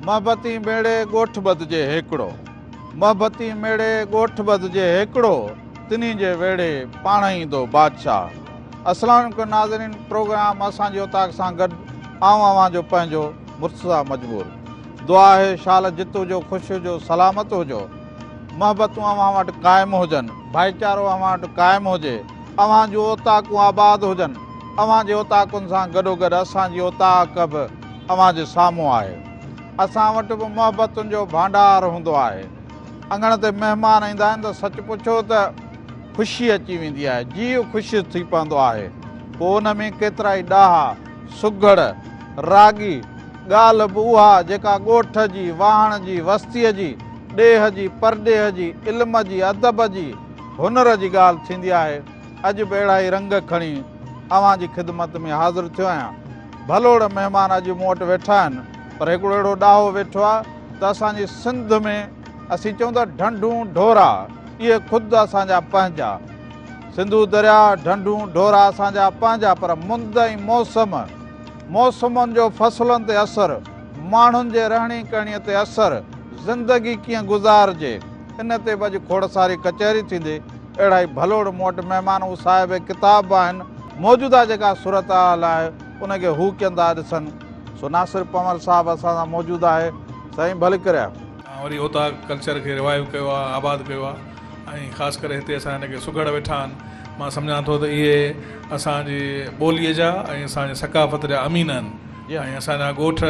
محبتي ميڙي ڳوٺ ٻڌجي هيڪڙو. محبتي ميڙي ڳوٺ ٻڌجي هيڪڙو، تنهي جي ويڙهي پاڻ ايندو بادشاهه. السلام عليڪم ناظرين پروگرام اسان جي اوطاق سان گڏ آئون اوهان جو پنهنجو مرتضيٰ مجبور. دعا آهي شال جت هجو خوش هجو سلامت هجو. محبتون اوهان وٽ قائم هجن، ڀائيچارو اوهان وٽ قائم هجي، اوهان جون اوطاقون آباد هجن، اوهان جي اوطاقن سان گڏوگڏ اسان جي اوطاق به اوهان جي سامهون آهي. اسان وٽ به محبتن جو ڀانڊار هوندو آهي. اڱڻ تي مهمان ايندا آهن ته سچ پڇو ته خوشي اچي ويندي آهي، جيء خوش ٿي پوندو آهي. پوء ان ۾ ڪيترائي ڏاها، سگهڙ، راڳي، ڳالهه به اها جيڪا ڳوٺ جي، واهڻ جي، وستيء جي، ڏيهه جي، پرڏيهه جي، علم جي، ادب جي، هنر جي ڳالهه ٿيندي آهي. اڄ به اهڙا ئي رنگ کڻي اوهان جي خدمت ۾ حاضر ٿيو آهيان. ڀلوڙ مهمان اڄ مون وٽ ويٺا آهن، پر هڪڙو اهڙو ڏاهو ويٺو آهي ته اسان جي سنڌ ۾ اسين چئون ٿا ڍنڍون ڍورا، اهي خود اسان جا پنهنجا. سنڌو درياء، ڍنڍون ڍورا اسان جا پنهنجا، پر مند ۽ موسم، موسمن جو فصلن تي اثر، ماڻهن جي رهڻي ڪهڻيء تي اثر، زندگي ڪيئن گذارجي، ان تي به اڄ کوڙ ساري ڪچهري ٿيندي. اهڙا ئي ڀلوڙ مون وٽ مهمان هو صاحب ڪتاب به آهن. موجوده جيڪا صورتحال آهي ان کي هو ڪين ٿا ڏسن. سو ناصر پنهور صاحب اسان سان موجود آهي. سائين ڀلي ڪري آيو. توهان وري اوطاق ڪلچر کي ريوائيو ڪيو آهي آباد ڪيو آهي ۽ خاص ڪري هتي اسان جا جيڪي سگهڙ ويٺا آهن مان سمجهان ٿو ته اهي اسان جي ٻوليء جا ۽ اسان جي ثقافت جا امين آهن ۽ اسان جا ڳوٺ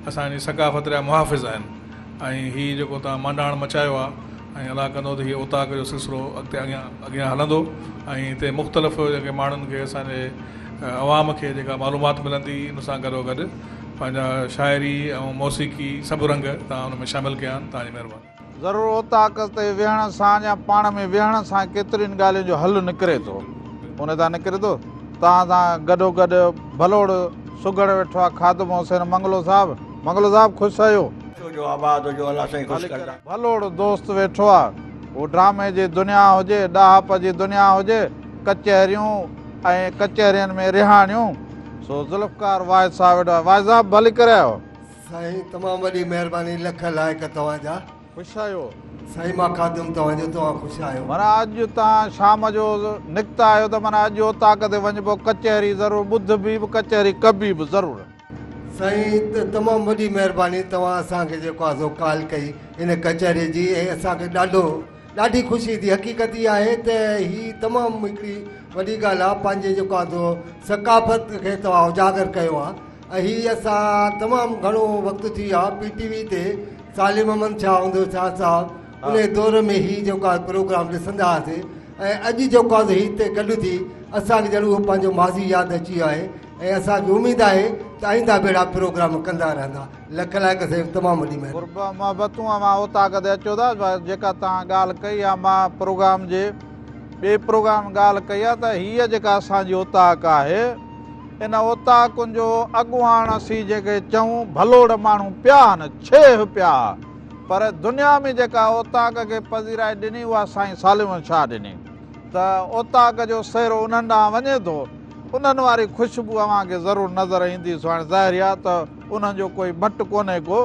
اسان جي ثقافت جا محافظ آهن ۽ هي جيڪو توهان مانڊاڻ مچايو آهي ۽ الله ڪندو ته هي اوطاق جو سلسلو اڳتي اڳيان اڳيان هلندو ۽ هتي مختلف جيڪي ماڻهن کي اسان جي عوام کي جيڪا معلومات ملندي ان سان گڏو گڏ پنهنجا شاعري ۽ موسيقي سڀ رنگ توهان ان ۾ شامل ڪيا آهن توهان جي مهرباني. ضرور اوطاق تي ويهڻ سان يا پاڻ ۾ ويهڻ سان ڪيترين ڳالهين جو حل نڪري ٿو. ان تان نڪري ٿو. توهان سان گڏو گڏ ڀلوڙ سگهڙ ويٺو آهي خادم حسين منگلو صاحب. منگلو صاحب خوش آهيو. خوش هجو آباد هجو الله سائين خوش ڪندا. ڀلوڙ دوست ويٺو آ. هو ڊرامي جي دنيا هجي، ڏاهپ جي دنيا هجي، ڪچهريون ۽ ڪچهرين ۾ رهاڻيون. سو ذوالفقار واحد صاحب ويٺو آهي. واحد صاحب ڀلي ڪري آيو. سائين تمام وڏي مهرباني لک لائق توهان جا. خوش آهيو. سائين مان خادم توهان جو توهان خوش آهيو. معنيٰ اڄ توهان شام جو نڪتا آهيو ته معنيٰ اڄ اوطاق تي وڃبو ڪچهري ضرور ٻڌبي به ڪچهري ڪبي به ضرور. سائين تمام وڏي مهرباني توهان اسان کي جيڪو آهي سو ڪال ڪئي ان ڪچهري جي ۽ اسان کي ڏاڍو ڏاڍي خوشي ٿي حقيقت اها آهي ته هي تمام هڪڙي وڏي ڳالهه آهي پنهنجي جيڪو آهي سو ثقافت کي توهان اجاگر ڪيو آهي ۽ هي اسان تمام گهڻو وقت ٿي ويو آهي پي ٽي وي تي صالح محمد شاهه هوندو هو شاهه صاحب ان دور ۾ هي جيڪو آهي پروگرام ڏسندا هئاسي ۽ اڄ جيڪو آهي هي هتي گڏ ٿي اسان کي ڄڻ اهو پنهنجو ماضي ياد اچي ويو آهي ۽ اسان کي اميد آهي ته آئنده به اهڙا پروگرام ڪندا رهندا لک لائق سائين تمام وڏي مهرباني. قرب محبتون اوهان اوطاق تي اچو ٿا جيڪا توهان ڳالهه ڪئي آ مان پروگرام جي ٻئي پروگرام ڳالهه ڪئي آ ته هيء جيڪا اسان جي اوطاق آهي ان اوطاقن جو اڳواڻ اسين جيڪي چئون ڀلوڙ ماڻهو پيا آهن ڇيهه پيا آ پر دنيا ۾ جيڪا اوطاق کي پذيرائي ڏني اها سائين صالح محمد شاهه ڏني ته اوطاق جو سهرو انهن ڏانهن وڃي ٿو انهن واري خوشبو اوهان کي ضرور نظر ايندي سو هاڻي ظاهر آ ته انهن جو ڪوئي مٽ ڪونهي ڪو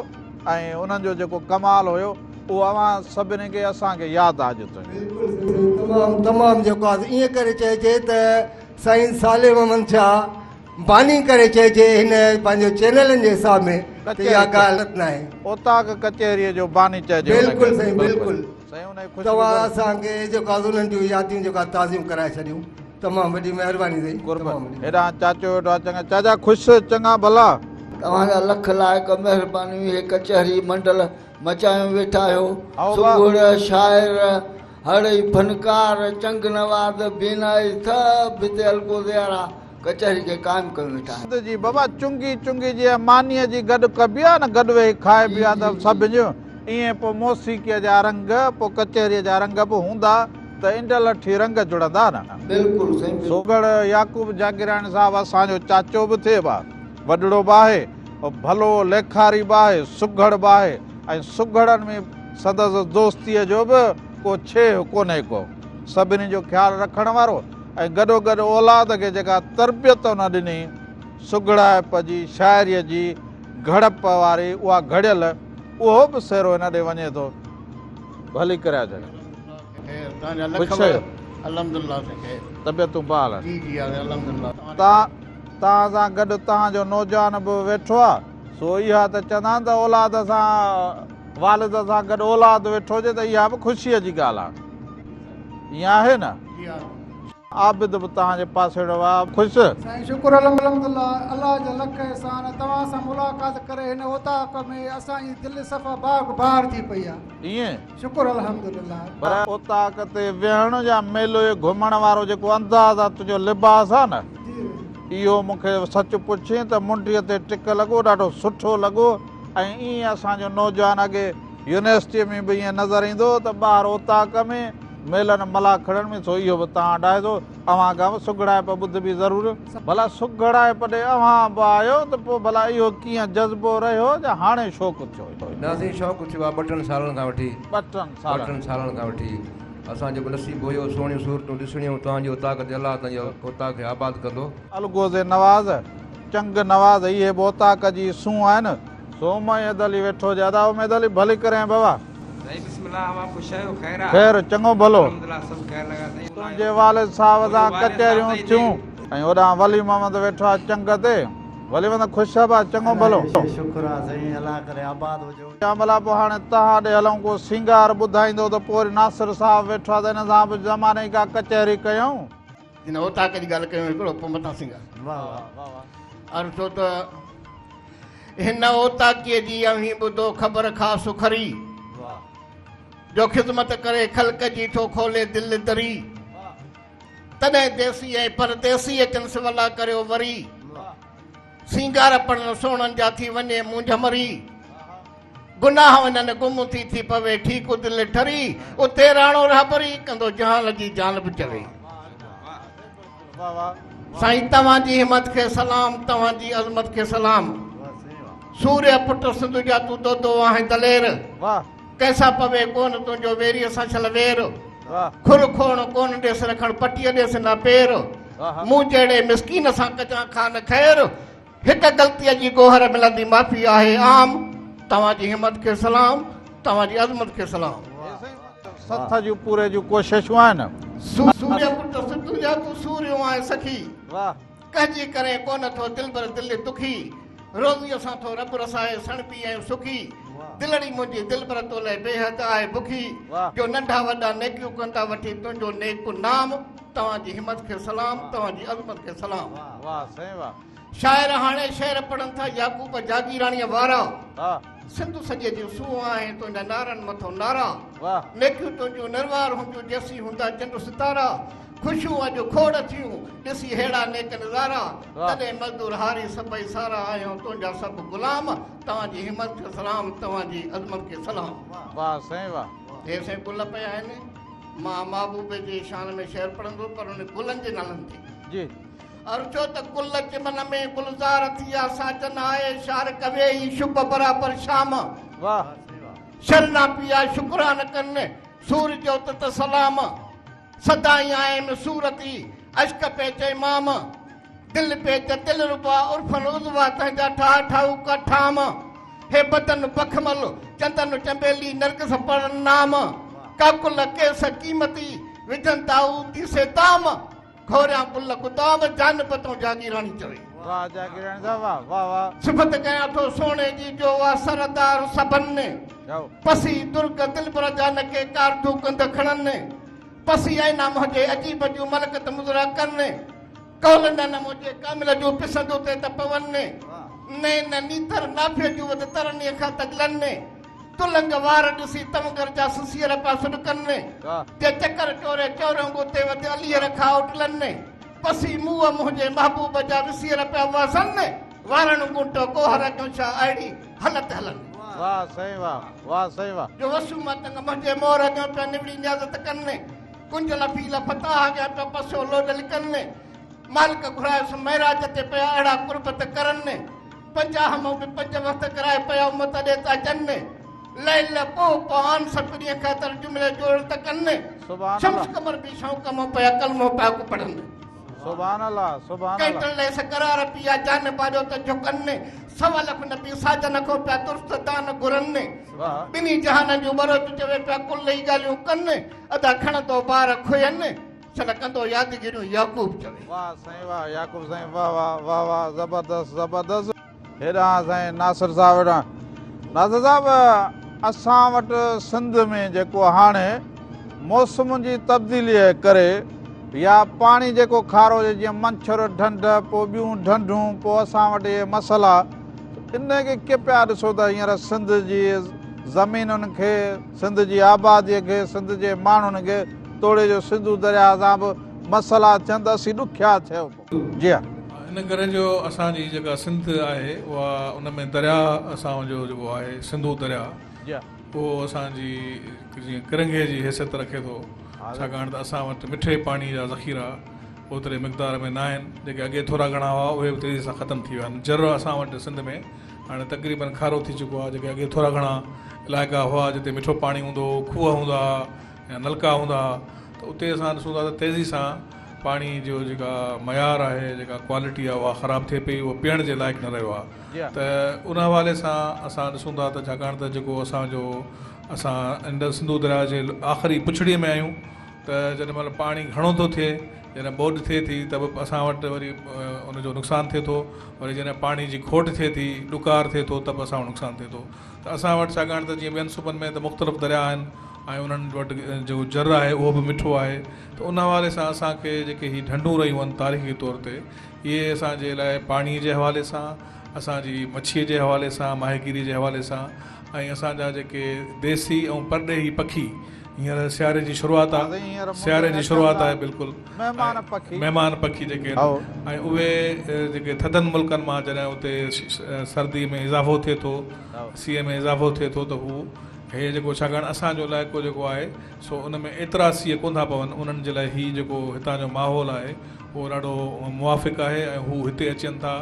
۽ انهن جو جيڪو ڪمال هيو اهو اوهان سڀني کي اسان کي ياد آ اڄ تائين. بلڪل سائين تمام تمام جيڪو آ ائين ڪري چئجي ته سائين صالح محمد شاهه باني ڪري چئجي هن پنهنجو چينلن جي حساب ۾ ته اها ڪا غلط ناهي. اوطاق ڪچهريء جو باني چئجي ان کي. بلڪل سائين بلڪل سائين ان جي خوشبو توهان اسان کي جيڪو آ انهن جون ياديون جيڪا تازيون ڪرائي ڇڏيون. تمام وڏي مهرباني سائين. قرب هيڏانهن چاچو ويٺو آ چڱا چاچا خوش چڱا ڀلا. توهان جا لک لائق مهربانيون هي ڪچهري منڊل مچايون ويٺا آهيو سگهڙ شاعر هڙئي فنڪار چنگ نواز بينائي سڀ هتي الغوزيارا ڪچهري کي قائم ڪيون ويٺا آهن. سنڌ جي بابا چنگي چنگي جيئن مانيء جي گڏ ڪبي آ نه گڏ ويهي کائبي آ ته سڀن جون ائين پوء موسيقيء جا رنگ پوء ڪچهريء جا رنگ به هوندا ته انڊلٺي رنگ جڙندا نه. بلڪل سائين بلڪل. سگهڙ يعقوب جاگيراڻي صاحب اسان جو چاچو به ٿئي با وڏڙو به آهي ڀلو ليکاري به آهي سگهڙ به آهي ۽ سگهڙن ۾ سندس دوستيء جو به ڪو ڇيهه ڪونهي ڪو سڀني جو خيال رکڻ وارو ۽ گڏوگڏ اولاد کي جيڪا تربيت ان ڏني سگهڙائپ جي شاعريء جي گهڙپ واري اها گهڙيل اهو به سهرو هن ڏي وڃي ٿو. ڀلي ڪريا ڇڏ. خير توهان جا لک خوش آهيو؟ الحمدلله سائين خير. طبيعتون بحال آهن؟ جي جي الحمدلله. توهان سان گڏ توهان جو نوجوان به ويٺو آ سو اها ته چوندا آهن ته اولاد سان والد سان گڏ اولاد ويٺو هجي ته اها به خوشيء جي ڳالهه آ. ائين آهي نه؟ جي ها. عابد به توهان جي پاسي ويٺو آ. خوش؟ سائين شڪر الحمدلله الله جا لک احسان توهان سان ملاقات ڪري هن اوطاق ۾ اسان جي دل صفا باغ بهار ٿي پئي آ. ائين؟ شڪر الحمدلله. پر اوطاق تي ويهڻ يا ميلي گهمڻ وارو جيڪو انداز آ تنهنجو لباس آ نه اهو مون کي سچ پڇين ته منڊيء تي ٽڪ لڳو ڏاڍو سٺو لڳو ۽ ائين اسان جو نوجوان اڳي يونيورسٽيء ۾ به ائين نظر ايندو هو ته ٻاهر اوطاق ۾ ميلن ملاکڙن ۾ سو اهو به توهان ڏاهي ٿو اوهان کان به سگهڙائپ ٻڌبي ضرور. ڀلا سگهڙائپ ڏي اوهان به آيو ته پوء ڀلا اهو ڪيئن جذبو رهيو يا هاڻي شوق ٿيو؟ نه سائين شوق ٿيو آهي ٻه ٽن سالن کان وٺي. ٻه ٽن سالن. ٻه ٽن سالن کان وٺي اسان جو به نصيب هيو سهڻيون صورتون ڏسڻيون توهان جي اوطاق تي الله توهان جي اوطاق کي آباد ڪندو. الغوزي نواز، چنگ نواز اهي به اوطاق جي سونهن آهن. سو اميد علي ويٺو هجي ادا اميد علي ڀلي ڪرين بابا. سائين بسم الله اوهان خوش آهيو خير آ. خير چڱو ڀلو. الحمدلله سڀ خير لڳا سائين. تنهنجي والد صاحب سان ڪچهريون ٿيون ۽ هوڏانهن ولي محمد ويٺو آ چنگ تي. ولي محمد خوش آ با چڱو ڀلو. شڪر آ سائين الله ڪري آباد هجو. ڀلا پوء هاڻي توهان ڏي هلون ڪو سينگار ٻڌائيندو ته پوء وري ناصر صاحب ويٺو آ ته ان سان به زماني جي ڪا ڪچهري ڪيون. هن اوطاق جي ڳالهه ڪيون هڪڙو پوء متان سينگار. واه واه. عرض ٿيو ته هن اوطاقيء جي اوهين ٻڌو خبر خاص کري، جو خدمت ڪري خلق جي ٿو کولي دل دري، تڏهن ديسي ۽ پرديسي اچن سولا ڪريو وري، سينگار پڙهن سهڻن جا ٿي وڃي مونجهه مري، گناهه وڃن گم ٿي ٿي پوي ٺيڪ دل ٺري، اتي راڻو رهبري ڪندو جهان جي جانب چوي. سائين توهان جي همت کي سلام توهان جي عظمت کي سلام سوريا پٽ سنڌ جا تون دودو آهين دلير ڪنهن سان پوي ڪون تنهنجو ويريء سان شل وير کر کوڻ ڪون ڏيس رکڻ پٽيء ڏيس نه پير مون جهڙي مسڪين سان ڪجان خان خير هڪ غلطيء جي گوهر ملندي معافي آهي عام توهان جي همت کي سلام توهان جي عظمت کي سلام. سٿ جون پوري جون ڪوششون آهن. سوريا پٽ سنڌو جا تون سوريو آهين سخي ڪنهن جي ڪرين ڪونه ٿو دلبر دل دکي روزيء سان ٿو رب رسائي سڻڀي ۽ سکي دلڙي منهنجي دلبر تو لئه بيحد آهي بکي جو ننڍا وڏا نيڪيون ڪندا وٺي تنهنجو نيڪ نام توهان جي همت کي سلام توهان جي عظمت کي سلام. واه سائين واه. شاعر هاڻي شعر پڙهن ٿا يعقوب جاگيراڻيء وارا. سنڌ سڄي جي سونهن آهي تنهنجا نعرن مٿو نعرا. نيڪيون تنهنجون نروار هونديون جيسين هوندا چنڊ ستارا. خوشيون اڄ کوڙ ٿيون ڏسي ههڙا نيڪ نظارا. تڏهن مزدور هاري سڀئي سارا آهيون تنهنجا سڀ غلام. توهان جي همت کي سلام توهان جي عظمت کي سلام. واه سائين واه. هي سائين گل پيا آهن. مان محبوب جي شان ۾ شعر پڙهندو پر ان گلن جي نالن تي. جي. عرض ٿيو ته گل چمن ۾ گلزار ٿيا ساجن آئي شار ڪويئي شب برابر شام شرنا پيا شڪران ڪن سور جو تت سلام سدائين آيم صورتي اشڪ پيچ امام دل پيچ دل ربا عرفن عضوا تنهنجا ٺاهه ٺاهوڪا ٺام هي بدن بخمل چندن چنبيلي نرگس پڙن نام ڪاڪل ڪيس قيمتي وجهن دائودي سي دام گهوريان گل گدام جانب تون جاگيراڻي چوي. واه جاگيراڻي صاحب واه واه واه. صفت ڪيان ٿو سهڻي جي جو آ سردار سڀن. پسي درگ دلبر جا نه ڪي ڪارڌو ڪنڌ کڻن. پسي آئينا منهنجي عجيب جون ملڪت مضرا ڪن. قول نه نه منهنجي ڪامل جون پسندو تي ته پون. نين نيتر نافع جون وڌ ترني کان تجلن. تلنگ وار ڏسي تونگر جا سسيئر پيا سڏڪن، جي چڪر چوري چورنگ اتي وڌ اليئر کان اٽلن، پسي منهن منهنجي محبوب جا وسيئر پيا وسن، وارن گونٽو گوهر اڳيون ڇا اهڙي هلت هلن. واه سائين واه واه سائين واه. جو وسو ماتنگ منهنجي مور اڳيان پيا نوڙي نيازت ڪن، ڪنجل فيل فتاح اڳيان پيا پسيو لوڏ لڪن، مالڪ گهرايس معراج تي پيا اهڙا قربت ڪرن. 50 مون به پنج وقت ڪرائي پيا امت ڏي ٿا چن. ليل پوء پوان سپرينء خاطر جملي جوڙ ته ڪن. سبحان شمس الله. قمر به شوق مون پيا ڪلمو پاڪ پڙهن. سبحان الله سبحان الله. ڪينٽن ليس قرار پيا جانبا جو ته جهڪن. سوا لک نبي ساجن کان پيا درست دان گهرن. ٻنهي جهانن جون ٻروچ چوي پيا ڪل ئي ڳالهيون ڪن. ادا کڻندو بار کوين شل ڪندو يادگيريون يعقوب چوي. واه سائين واه يعقوب سائين واه واه واه واه زبردست زبردست. هيڏانهن سائين ناصر صاحب هيڏانهن ناصر صاحب اسان وٽ سنڌ ۾ جيڪو هاڻي موسمن جي تبديلي جي ڪري يا پاڻي جيڪو کارو هجي جيئن منڇر ڍنڍ پوء ٻيون ڍنڍون پوء اسان وٽ اهي مسئلا ان کي ڪيئن پيا ڏسو ته هينئر سنڌ جي زمينن کي سنڌ جي آبادي کي سنڌ جي ماڻهن کي توڙي جو سنڌو درياهه سان به مسئلا ٿين ته اسين ڏکيا ٿيو پئون. جي ها. ان ڪري جو اسان جي جيڪا سنڌ آهي اها ان ۾ درياهه اسان جو جيڪو آهي سنڌو درياهه اهو اسان جي جيئن ڪرنگهي جي حيثيت رکي ٿو ڇاڪاڻ ته اسان وٽ مٺي پاڻي جا ذخيرا اوتري مقدار ۾ ناهن جيڪي اڳي ٿورا گهڻا هئا اهي به تيزي سان ختم ٿي ويا آهن جر اسان وٽ سنڌ ۾ هاڻي تقريبن کارو ٿي چڪو آهي جيڪي اڳي ٿورا گهڻا علائقا هئا جتي مٺو پاڻي هوندو هو کوهه هوندا هئا يا نلڪا هوندا هئا ته اتي اسان ڏسون ٿا ته تيزي سان پاڻي جو جيڪا معيار آهي جيڪا ڪوالٽي آهي اها خراب ٿئي پئي اهو پيئڻ جي لائق نه رهيو آهي ته ان حوالي سان اسان ڏسون ٿا ته ڇاڪاڻ ته جيڪو اسان جو اسان انڊس سنڌو درياء جي آخري پڇڙي ۾ آهيون ته جيڏي مهل پاڻي گهڻو ٿو ٿئي جڏهن ٻوڏ ٿئي ٿي ته به اسان وٽ وري ان جو نقصان ٿئي ٿو وري جڏهن پاڻي جي کوٽ ٿئي ٿي ڏڪار ٿئي ٿو ته به اسان وٽ نقصان ٿئي ٿو ته اسان وٽ ڇاڪاڻ ته جيئن ٻين صوبن ۾ ته مختلف درياء آهن ۽ انهن وٽ جيڪو جر آهي اهو به مٺو آهي ته ان حوالي سان اسان کي جيڪي هي ڍنڍون رهيون آهن تاريخي طور تي اهي اسان جي لاء پاڻي جي حوالي سان اسان جي مڇي جي حوالي سان ماهيگيري جي حوالي سان ۽ اسان جا جيڪي ديسي ۽ پرڏيهي پکي هينئر سياري جي شروعات آهي سياري جي شروعات آهي بلڪل مهمان پکي مهمان پکي جيڪي آهن ۽ اهي جيڪي ٿڌن ملڪن مان جڏهن اتي سردي ۾ اضافو ٿئي ٿو سيء ۾ اضافو ٿئي ٿو ته هو هي جيڪو ڇاڪاڻ اسان جو علائقو جيڪو آهي سو ان ۾ ايترا سيء ڪونه ٿا پون انهن جي لاء هي جيڪو هتان جو ماحول آهي اهو ڏاڍو موافق آهي ۽ هو هتي اچن ٿا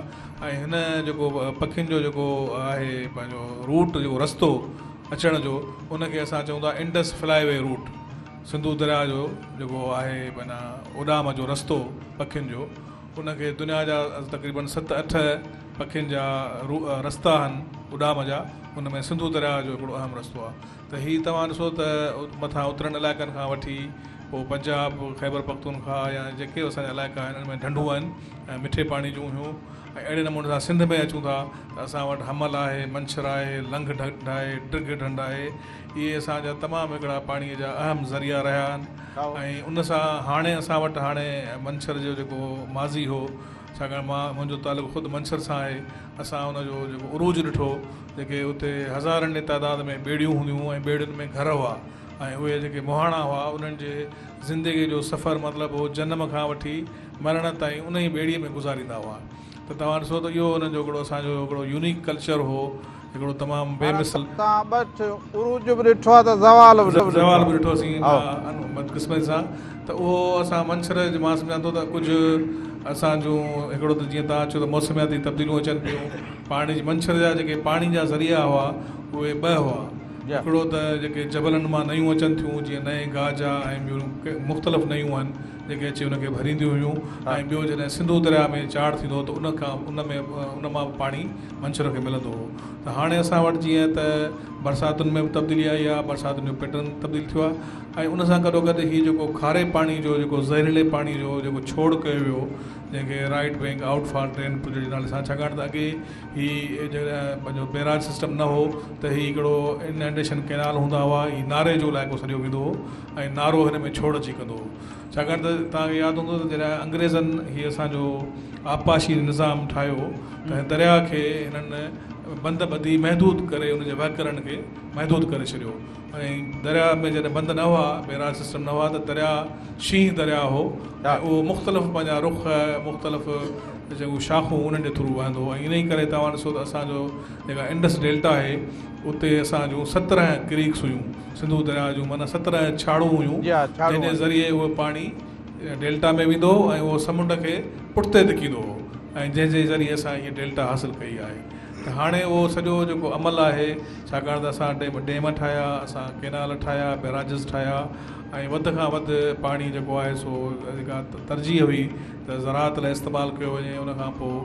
۽ هن جيڪو پکين جو جيڪو آهي پنهنجو روٽ جيڪو رستو اچڻ جو ان کي اسان چئون ٿا Indus flyway route Sindhu درياء جو جيڪو آهي معنيٰ اڏام جو رستو پکين جو ان کي دنيا جا تقريبن ست اٺ پکين جا رستا آهن اڏام جا ان ۾ سنڌو درياء جو هڪڙو اهم رستو آهي ته هي توهان ڏسو ته مٿان اترن علائقن کان وٺي پوء پنجاب خيبر پختونخواهه يا جيڪي به اسان جا علائقا آهن ان ۾ ڍنڍون آهن ۽ مٺي پاڻي جون هيون ۽ اهڙي نموني سان سنڌ ۾ اچون ٿا ته اسان وٽ حمل آهي منڇر آهي لنگهه ڍنڍ آهي ڊگهه ڍنڍ آهي اهي اسان جا تمام هڪڙا پاڻي جا اهم ذريعا رهيا آهن ۽ ان سان هاڻي اسان وٽ هاڻي منڇر جو جيڪو ماضي هو ڇاڪاڻ مان منهنجو تعلق خود منڇر سان آهي اسان ان جو جيڪو عروج ڏٺو جيڪي اتي هزارن جي تعداد ۾ ٻيڙيون هونديون هيون ۽ ٻيڙين ۾ گهر هئا ۽ اهي جيڪي مهاڻا هئا انهن جي زندگي جو سفر مطلب هو جنم کان وٺي مرڻ تائين ان ئي ٻيڙي ۾ گذاريندا هئا ته توهان ڏسو ته اهو انهن جو هڪڙو اسان جو هڪڙو يونيڪ ڪلچر هو هڪڙو تمام بي مثل. توهان ٻه عروج به ڏٺو آهي ته زوال به ڏٺو آهي. زوال به ڏٺوسين بدقسمتي سان ته اهو اسان منڇر جي مان سمجهان ٿو ته ڪجهه اسان جون هڪڙو ته جيئن توهان چيو ته موسمياتي تبديليون اچن پيون پاڻي جي منڇر جا جيڪي پاڻي جا ذريعا هئا اهي ٻه هئا هڪڙو ته جيڪي جبلن مان نيون اچن ٿيون جيئن نئين گاج آ ۽ ٻيون مختلف نيون آهن جيڪي اچي ان کي ڀرينديون هيون ۽ ٻيو جڏهن سنڌو درياء ۾ چاڙهه ٿيندو هو ته ان کان ان ۾ ان مان به پاڻي منڇر کي ملندو هو ته هاڻي اسان وٽ جيئن ته برساتن ۾ به تبديلي آئي آهي برساتن جو پيٽرن تبديل ٿيو آهي ۽ ان سان گڏو گڏ هي جيڪو کاري پاڻي جو جيڪو زهريلي پاڻي جو جيڪو ڇوڙ ڪيو ويو جنهن کي right bank outfall drain project جي نالي سان ڇاڪاڻ ته اڳي هي جڏهن پنهنجو بيراج سسٽم نه هو ته هي هڪڙو اننڊيشن ڪينال هوندا هئا هي ناري جو علائقو سڏيو ويندو هو ۽ نارو هن ۾ ڇوڙ اچي ڪندو هو. ڇاڪاڻ ته توهان کي ياد هوندو ته جڏهن انگريزن هي اسان جو آبپاشي نظام ٺاهيو ته درياء کي هنن بند ٻڌي محدود ڪري ان جي وهڪرن کي محدود ڪري ڇڏيو ۽ درياء ۾ جڏهن بند نه هئا بيراج سسٽم نه هئا ته درياء شينهن درياء هو ۽ اهو مختلف پنهنجا رخ مختلف جيڪو شاخون انهن جي ٿرو وهندو هو ۽ انهي ڪري توهان ڏسو ته اسان جو جيڪا انڊس ڊيلٽا آهي اتي اسان جون 17 ڪريڪس هيون سنڌو درياء جون معنيٰ 17 ڇاڙون هيون جنهن جي ذريعي اهو پاڻي ڊيلٽا ۾ ويندو هو ۽ اهو سمنڊ کي پٺتي ڌڪيندو هو ۽ جنهن جي ذريعي اسان هيء ڊيلٽا حاصل ڪئي آهي. ته هاڻي اهو سڄو جيڪو عمل آهي ڇاڪاڻ ته اسان ڊيم ٺاهيا، اسان ڪينال ٺاهيا، بئراجز ٺاهيا ۽ وڌ کان وڌ پاڻي جيڪو آهي سو جيڪا ترجيح هئي ته زراعت لاء استعمال ڪيو وڃي ان کان پوء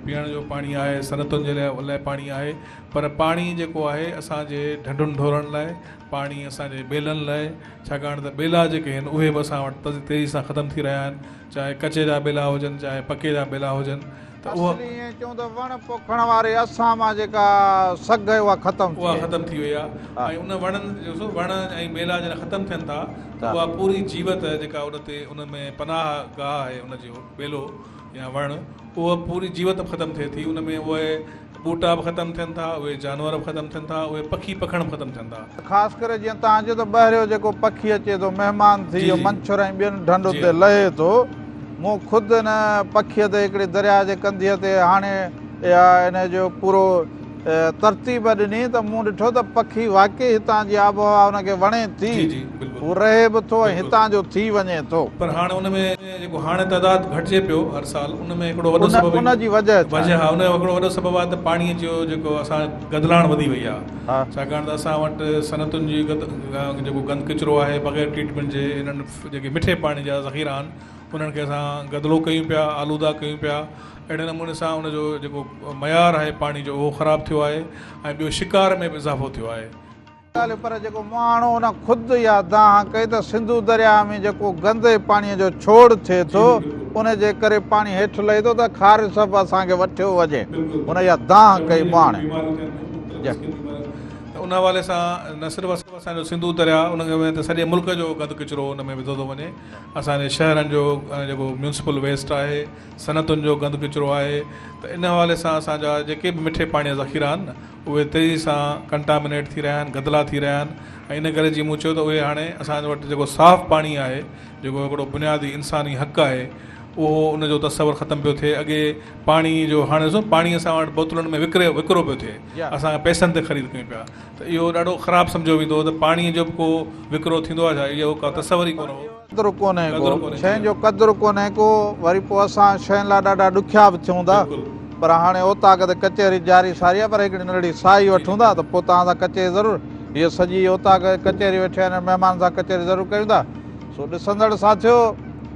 پيئڻ جو پاڻي آهي صنعتن جي لاء پاڻي آهي پر پاڻي جيڪو آهي اسان جي ڍنڍن ڍورن لاء پاڻي اسان جي ٻيلن لاء ڇاڪاڻ ته ٻيلا جيڪي آهن اهي به اسان وٽ تيزي سان ختم ٿي رهيا آهن چاهي ڪچي جا ٻيلا هجن چاهي پڪي جا ٻيلا هجن ته اها. اصلي ائين چئون ته وڻ پوکڻ واري اسان مان جيڪا سگهه آهي اها ختم ٿي اها وئي. ختم ٿي وئي آهي ۽ ان وڻن جو سو وڻ ۽ ٻيلا جڏهن ختم ٿين ٿا ته اها پوري جيوت جيڪا ان تي ان ۾ پناهه گاهه آهي ان جو ٻيلو يا وڻ اها پوري جيوت به ختم ٿئي ٿي ان ۾ اهي ٻوٽا به ختم ٿين ٿا اهي جانور به ختم ٿين ٿا اهي پکي پکڻ به ختم ٿين ٿا. خاص ڪري جيئن توهان چيو ته ٻاهريو جيڪو پکي اچي ٿو مهمان ٿي اهو منڇر ۽ ٻين ڍنڍن تي لهي ٿو. مون خود ان پکيء تي هڪڙي درياهه جي ڪنڌيء تي هاڻي اها ان جو پورو ترتيب ڏني ته مون ڏٺو ته پکي واقعي هتان جي آبهوا ان کي وڻي ٿي هو رهي به ٿو ۽ هتان جو ٿي وڃي ٿو. پر هاڻ ان ۾ جيڪو هاڻي تعداد گهٽجي پيو هر سال ان ۾ هڪڙو وڏو سبب ان جي وجه ڇا وجه ها ان جو هڪڙو وڏو سبب آهي ته پاڻي جو جيڪو اسان گدلاڻ وڌي وئي آهي ڇاڪاڻ ته اسان وٽ صنعتن جي جيڪو گند ڪچرو آهي بغير ٽريٽمينٽ جي انهن جيڪي مٺي پاڻي جا ذخيرا آهن انهن کي اسان گدلو ڪيون پيا آلوده ڪيون پيا اهڙي نموني سان ان جو جيڪو معيار آهي پاڻي جو اهو خراب ٿيو آهي ۽ ٻيو شڪار ۾ به اضافو ٿيو آهي. ڳالهه پر جيڪو مهاڻو ان خود اها دانهن ڪئي ته سنڌو درياهه ۾ جيڪو گندي پاڻي جو ڇوڙ ٿئي ٿو ان جي ڪري پاڻي هيٺ لهي ٿو ته کاري سڀ اسان کي وٺيو وڃي هن اها دانهن ڪئي مهاڻي جي. ته ان حوالي سان نه صرف اسان جو سنڌو درياهه ان کي ته سڄي ملڪ جو گند ڪچرو ان ۾ وڌو ٿو وڃي اسان جي شهرن جو جيڪو ميونسپل ويسٽ آهي صنعتن جو گند ڪچرو آهي ته ان حوالي سان اسان جا جيڪي به مٺي پاڻي جا ذخيرا آهن نه اهي تيزي سان ڪنٽامينيٽ ٿي رهيا آهن، گدلا ٿي رهيا آهن ۽ ان ڪري جيئن مون چيو ته اهي هاڻي اسان وٽ جيڪو صاف پاڻي آهي جيڪو هڪڙو بنيادي انساني حق آهي اهو ان جو تصور ختم پيو ٿئي اڳي پاڻي جو هاڻي ڏسو پاڻي اسان وٽ بوتلن ۾ وڪري وڪرو پيو ٿئي اسان پئسن تي خريد ڪيون پيا ته اهو ڏاڍو خراب سمجهيو ويندو هو ته پاڻي جو به ڪو وڪرو ٿيندو آهي ڇا اهو ڪو تصور ئي ڪونه هو. قدر ڪونهي ڪو شين جو قدر ڪونهي ڪو وري پوء اسان شين لاء ڏاڍا ڏکيا به ٿيون ٿا پر هاڻي اوطاق تي ڪچهري جاري ساري آهي پر هڪڙي ننڍڙي ساهي وٺون ٿا ته پوء توهان سان ڪچهري ضرور هيء سڄي اوطاق ڪچهري ويٺي آهن مهمان سان ڪچهري ضرور ڪيون ٿا سو ڏسندڙ ساٿيو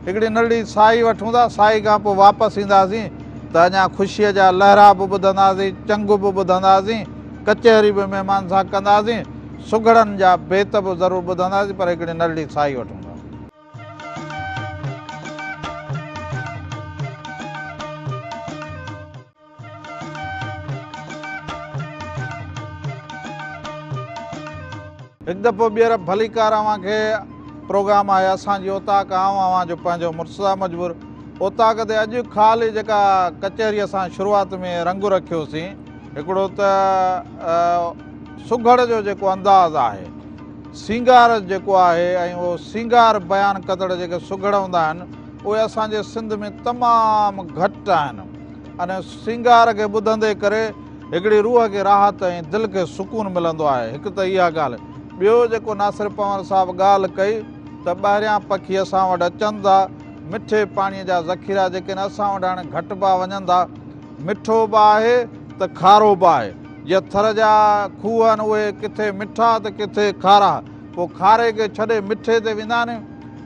هڪڙي ننڍڙي ساهي وٺون ٿا ساهي کان پوء واپس اينداسين ته اڃا خوشيء جا لهرا به ٻڌنداسين چنگ به ٻڌنداسين ڪچهري به مهمان سان ڪنداسين سگهڙن جا بيت به ضرور ٻڌنداسين پر هڪڙي ننڍڙي ساهي وٺون ٿا. هڪ دفعو ٻيهر ڀليڪار اوهان کي پروگرام آهي اسان جي اوطاق آئون اوهان جو پنهنجو مرتضيٰ مجبور اوطاق تي اڄ خالي جيڪا ڪچهري اسان شروعات ۾ رنگ رکيوسين هڪڙو ته سگهڙ جو جيڪو انداز آهي، سينگار جيڪو آهي ۽ اهو سينگار بيان ڪندڙ جيڪي سگهڙ هوندا آهن، اهي اسان جي سنڌ ۾ تمام گهٽ آهن. ان سينگار کي ٻڌندي ڪري هڪڙي روح کي راحت ۽ دل کي سڪون ملندو آهي. هڪ ته اها ڳالهه. ٻيو جيڪو ناصر پنهور صاحب ڳالهه ڪئي ته ٻاهريان پکي اسان وٽ اچن ٿا، مٺي پاڻيء جا ذخيرا جيڪي آهن اسان وٽ هاڻي گهٽبا وڃن ٿا. مٺو به آهي ته کارو به آهي. جيئن ٿر جا کوهه آهن اهي ڪٿي مٺا ته ڪٿي کارا. پوء کاري کي ڇڏي مٺي تي ويندا آهن.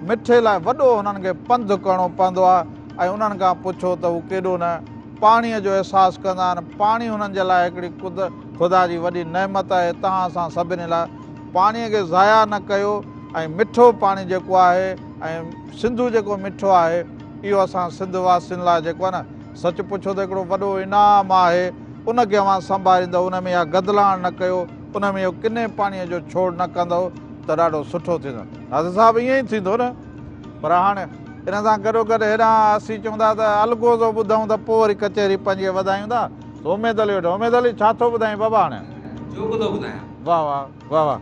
مٺي لاء وڏو هنن کي پنڌ ڪرڻو پوندو آهي ۽ انهن کان پڇو ته هو ڪيڏو نه پاڻيء جو احساس ڪندا آهن. پاڻي هنن جي لاء هڪڙي خدا جي وڏي نعمت آهي. توهان اسان سڀني لاء پاڻيء کي ضايع نه ڪيو ۽ مٺو پاڻي جيڪو آهي ۽ سنڌو جيڪو مٺو آهي اهو اسان سنڌ واسين لاء جيڪو آهي نه سچ پڇو ته هڪڙو وڏو انعام آهي، ان کي اوهان سنڀاليندؤ، ان ۾ اها گدلاڻ نه ڪيو، ان ۾ اهو ڪني پاڻيء جو ڇوڙ نه ڪندؤ ته ڏاڍو سٺو ٿيندو. ناصر صاحب ائين ئي ٿيندو نه؟ پر هاڻي ان سان گڏوگڏ هيڏانهن اسين چئون ٿا ته الغوزو ٻڌون ته پوء وري ڪچهري پنهنجي وڌايون ٿا ته اميد علي وٽ اميد علي ڇا ٿو ٻڌائين بابا هاڻي؟ جوڳ ٿو ٻڌايان. واه واه واه واه.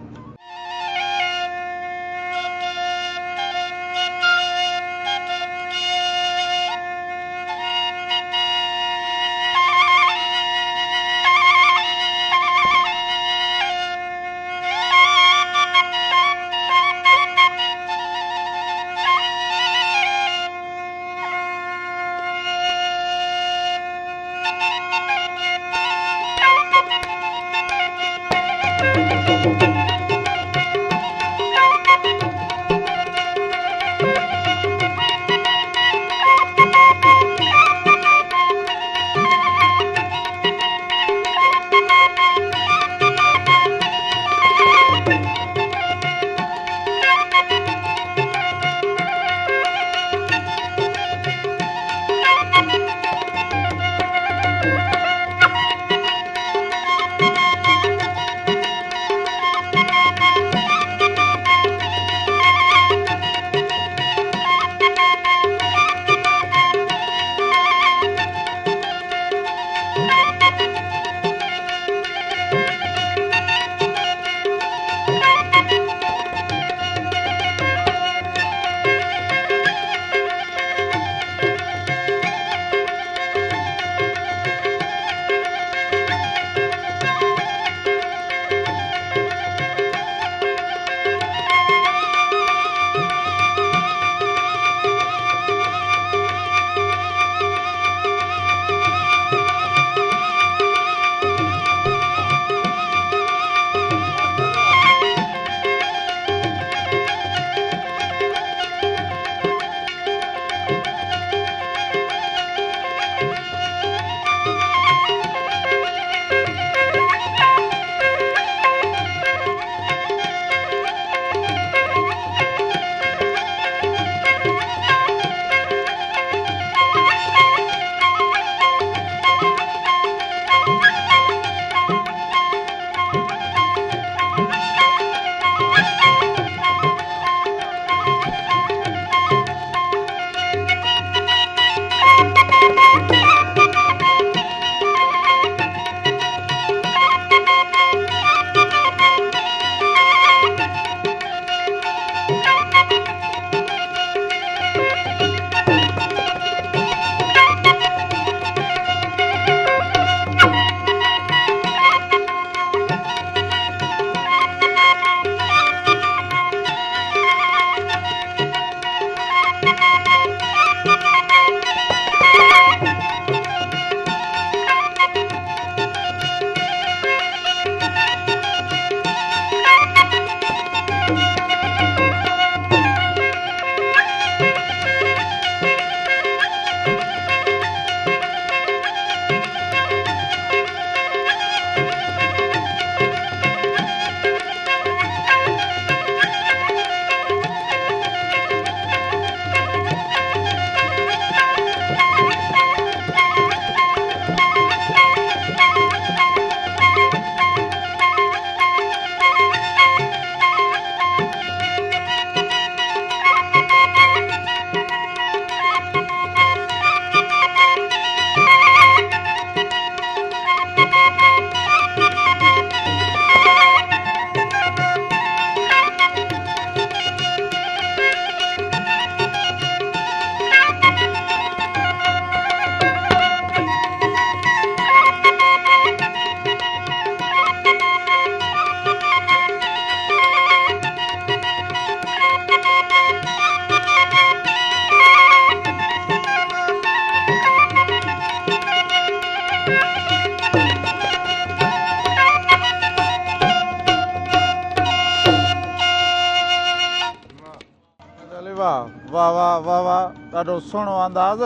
ڏاڍو سهڻو انداز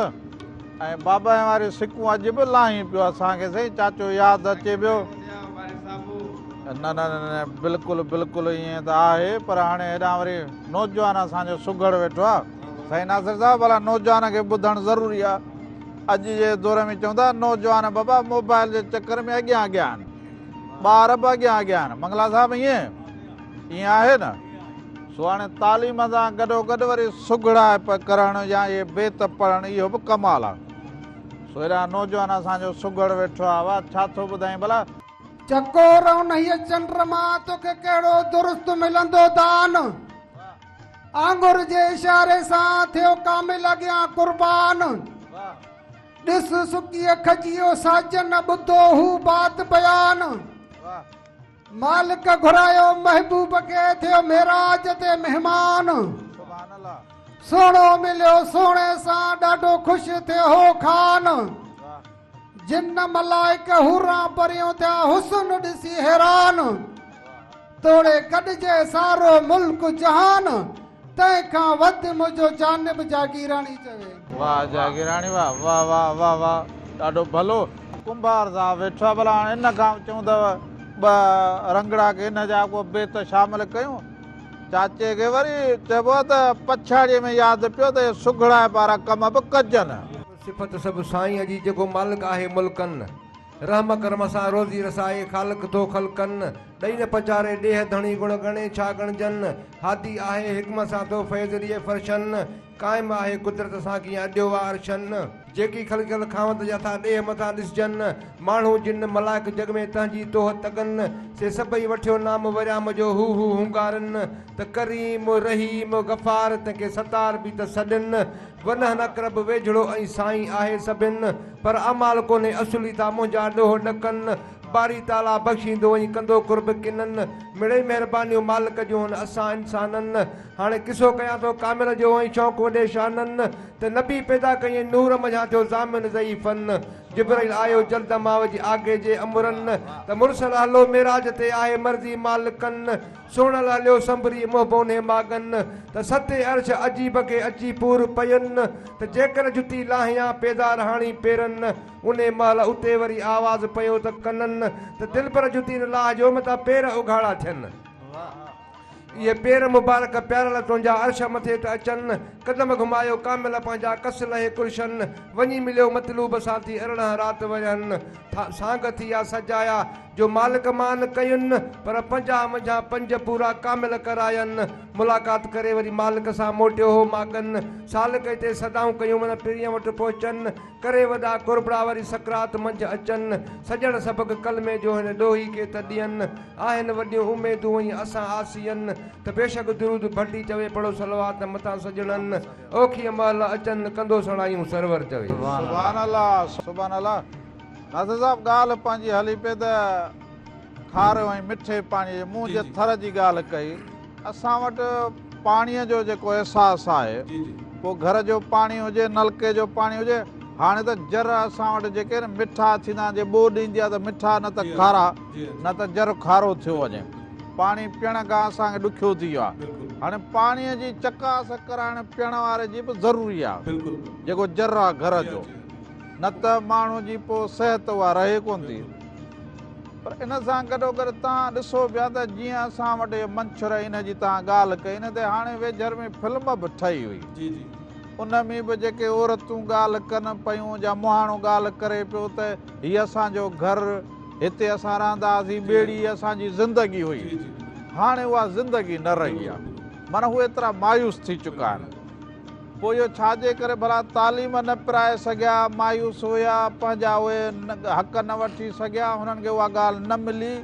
۽ بابا واريون سڪون اڄ به لاهين پيو اسان کي سائين چاچو ياد اچي پيو. نه نه نه بلڪل بلڪل ائين ته آهي پر هاڻي هيڏانهن وري نوجوان اسان جو سگهڙ ويٺو آ سائين ناصر صاحب ڀلا نوجوان کي ٻڌڻ ضروري آ اڄ جي دور ۾ چوندا نوجوان بابا موبائل جي چڪر ۾ اڳيان اڳيان آهن ٻار به اڳيان اڳيان آهن منگلا صاحب ائين ائين آهي نه سو هاڻي تعليم سان گڏو گڏ وري سگهڙائپ ڪرڻ يا اهي بيت پڙهڻ اهو به ڪمال آ سو هيڏانهن نوجوان اسان جو سگهڙ ويٺو آ واهه ڇا ٿو ٻڌائين ڀلا. چڪور انهيء چنڊ مان توکي ڪهڙو درست ملندو دان. آڱر جي اشاري سان ٿيو ڪامل اڳيان قربان. ڏس سڪيء کجيء ساجن ٻڌو هو بات بيان. مالڪ گهرايو محبوب کي ٿيو معراج تي مهمان. سهڻو مليو سهڻي سان ڏاڍو خوش ٿيو هو خان. جن ملائڪ حوران پريون ٿيا حسن ڏسي حيران. توڙي گڏجي سارو ملڪ جهان تنهن کان وڌ منهنجو جانب جاگيراڻي چوي. واه جاگيراڻي واه واه واه واه واه ڏاڍو ڀلو. ڪنڀار صاحب ويٺو آ ڀلا هاڻي ان کان چئون ته ٻه رنگڙا ڪي ان جا ڪو بيت شامل ڪيون. چاچي کي وري چئبو آ ته پڇاڙيء ۾ ياد پيو ته اهي سگهڙائپ وارا ڪم به ڪجن. صفت سڀ سائينء جي جيڪو مالڪ آهي ملڪن. رحم ڪرم سان روزي رسائي خالق ٿو خلقن. ڏئي نه پچاري ڏيهه ڌڻي گڻ ڳڻي ڇا ڳڻجن. هادي آهي حڪم سان ٿو فيض ڏئي فرشن. قائم آهي قدرت سان ڪيئن اڏيو آ عرشن. جيڪي خلقيل خاوند جا ٿا ڏيهه مٿان ڏسجن. ماڻهو جن ملائڪ جڳ ۾ تنهنجي توهه تڳن. سي سڀئي وٺيو نام وريام جو هو هو هونگارن. ته ڪريم رحيم غفار تنهن کي ستار به ته سڏن. ونحن اقرب ويجهڙو ۽ سائين آهي سڀن. پر اعمال ڪونهي اصلي ٿا منهنجا ڏوهه ڏڪن. باري تعاليٰ بخشيندو ۽ ڪندو قرب ڪنن. مڙئي مهربانيون مالڪ جون هن اسان انسانن. هاڻي قصو ڪيان ٿو ڪامل جو ۽ شوق وڏي شانن. ته نبي پيدا ڪيئين نور منجهان ٿيو ضامن ضعيفن. جبرئيل آيو جلد ماء جي آگي جي امرن. ته مرسل هلو معراج تي آهي مرضي مالڪن. سهڻل هليو سنڀري محب انهي ماڳن. ته ستين عرش عجيب کي اچي پور پين. ته جيڪر جتي لاهيان پيدا رهاڻي پيرن. انهي مهل اتي وري آواز پيو ته ڪنن. ته دلبر جتي نه لاهجو متان پير اگهاڙا ٿين. اهي پير مبارڪ پيارل تنهنجا عرش مٿي ته اچن. قدم گهمايو ڪامل پنهنجا ڪس لهي ڪرشن. وڃي مليو مطلوب سان ٿي 18 رات ورهين. سانگ ٿي آ سجايا جو مالڪ مان ڪين. پر 50 منجهان 5 پورا ڪامل ڪراين. ملاقات ڪري وري مالڪ سان موٽيو هو ماڳن. سالڪ هتي صدائون ڪيون من پرينء وٽ پهچن. ڪري وڏا قربڙا وري سڪرات منجهه اچن. سڄڻ سبق ڪلمي جو هن ڏوهي کي ته ڏين. آهن وڏيون اميدون ۽ اسان آسين. ته بيشڪ درود ڀٽي چوي پڙهو صلوات مٿان سڄڻن. اوکيء مهل اچن ڪندو سڻايون سرور چوي. سبحان الله سبحان الله ناصر صاحب ڳالهه پنهنجي هلي پئي ته کاري ۽ مٺي پاڻي جي مون جي ٿر جي ڳالهه ڪئي اسان وٽ پاڻي جو جيڪو احساس آهي پوء گهر جو پاڻي هجي نلڪي جو پاڻي هجي هاڻي ته جر اسان وٽ جيڪي آهن مٺا ٿيندا آهن جي ٻوڏ ايندي آهي ته مٺا نه ته کارا نه ته جر کارو ٿيو وڃي پاڻي پيئڻ کان اسان کي ڏکيو ٿي ويو آهي هاڻي پاڻي جي چڪاس ڪرائڻ پيئڻ واري جي به ضروري آهي جيڪو جر آهي گهر جو نه ته ماڻهو جي پوء صحت اها رهي ڪونه ٿي. پر ان سان گڏوگڏ توهان ڏسو پيا ته جيئن اسان وٽ اهي منڇر ان جي توهان ڳالهه ڪئي ان تي هاڻي ويجهر ۾ فلم به ٺهي هئي ان ۾ به جيڪي عورتون ڳالهه ڪن پيون يا مهاڻو ڳالهه ڪري پيو ته هي اسان جو گهر هتي اسان رهندا هئاسين ٻيڙي اسان جي زندگي هئي هاڻي اها زندگي نه رهي آهي معنيٰ هو ايترا مايوس ٿي چڪا آهن. پوء اهو ڇا جي ڪري ڀلا تعليم نه پرائي سگهيا، مايوس هيا، پنهنجا اهي حق نه وٺي سگهيا، هنن کي اها ڳالهه نه ملي،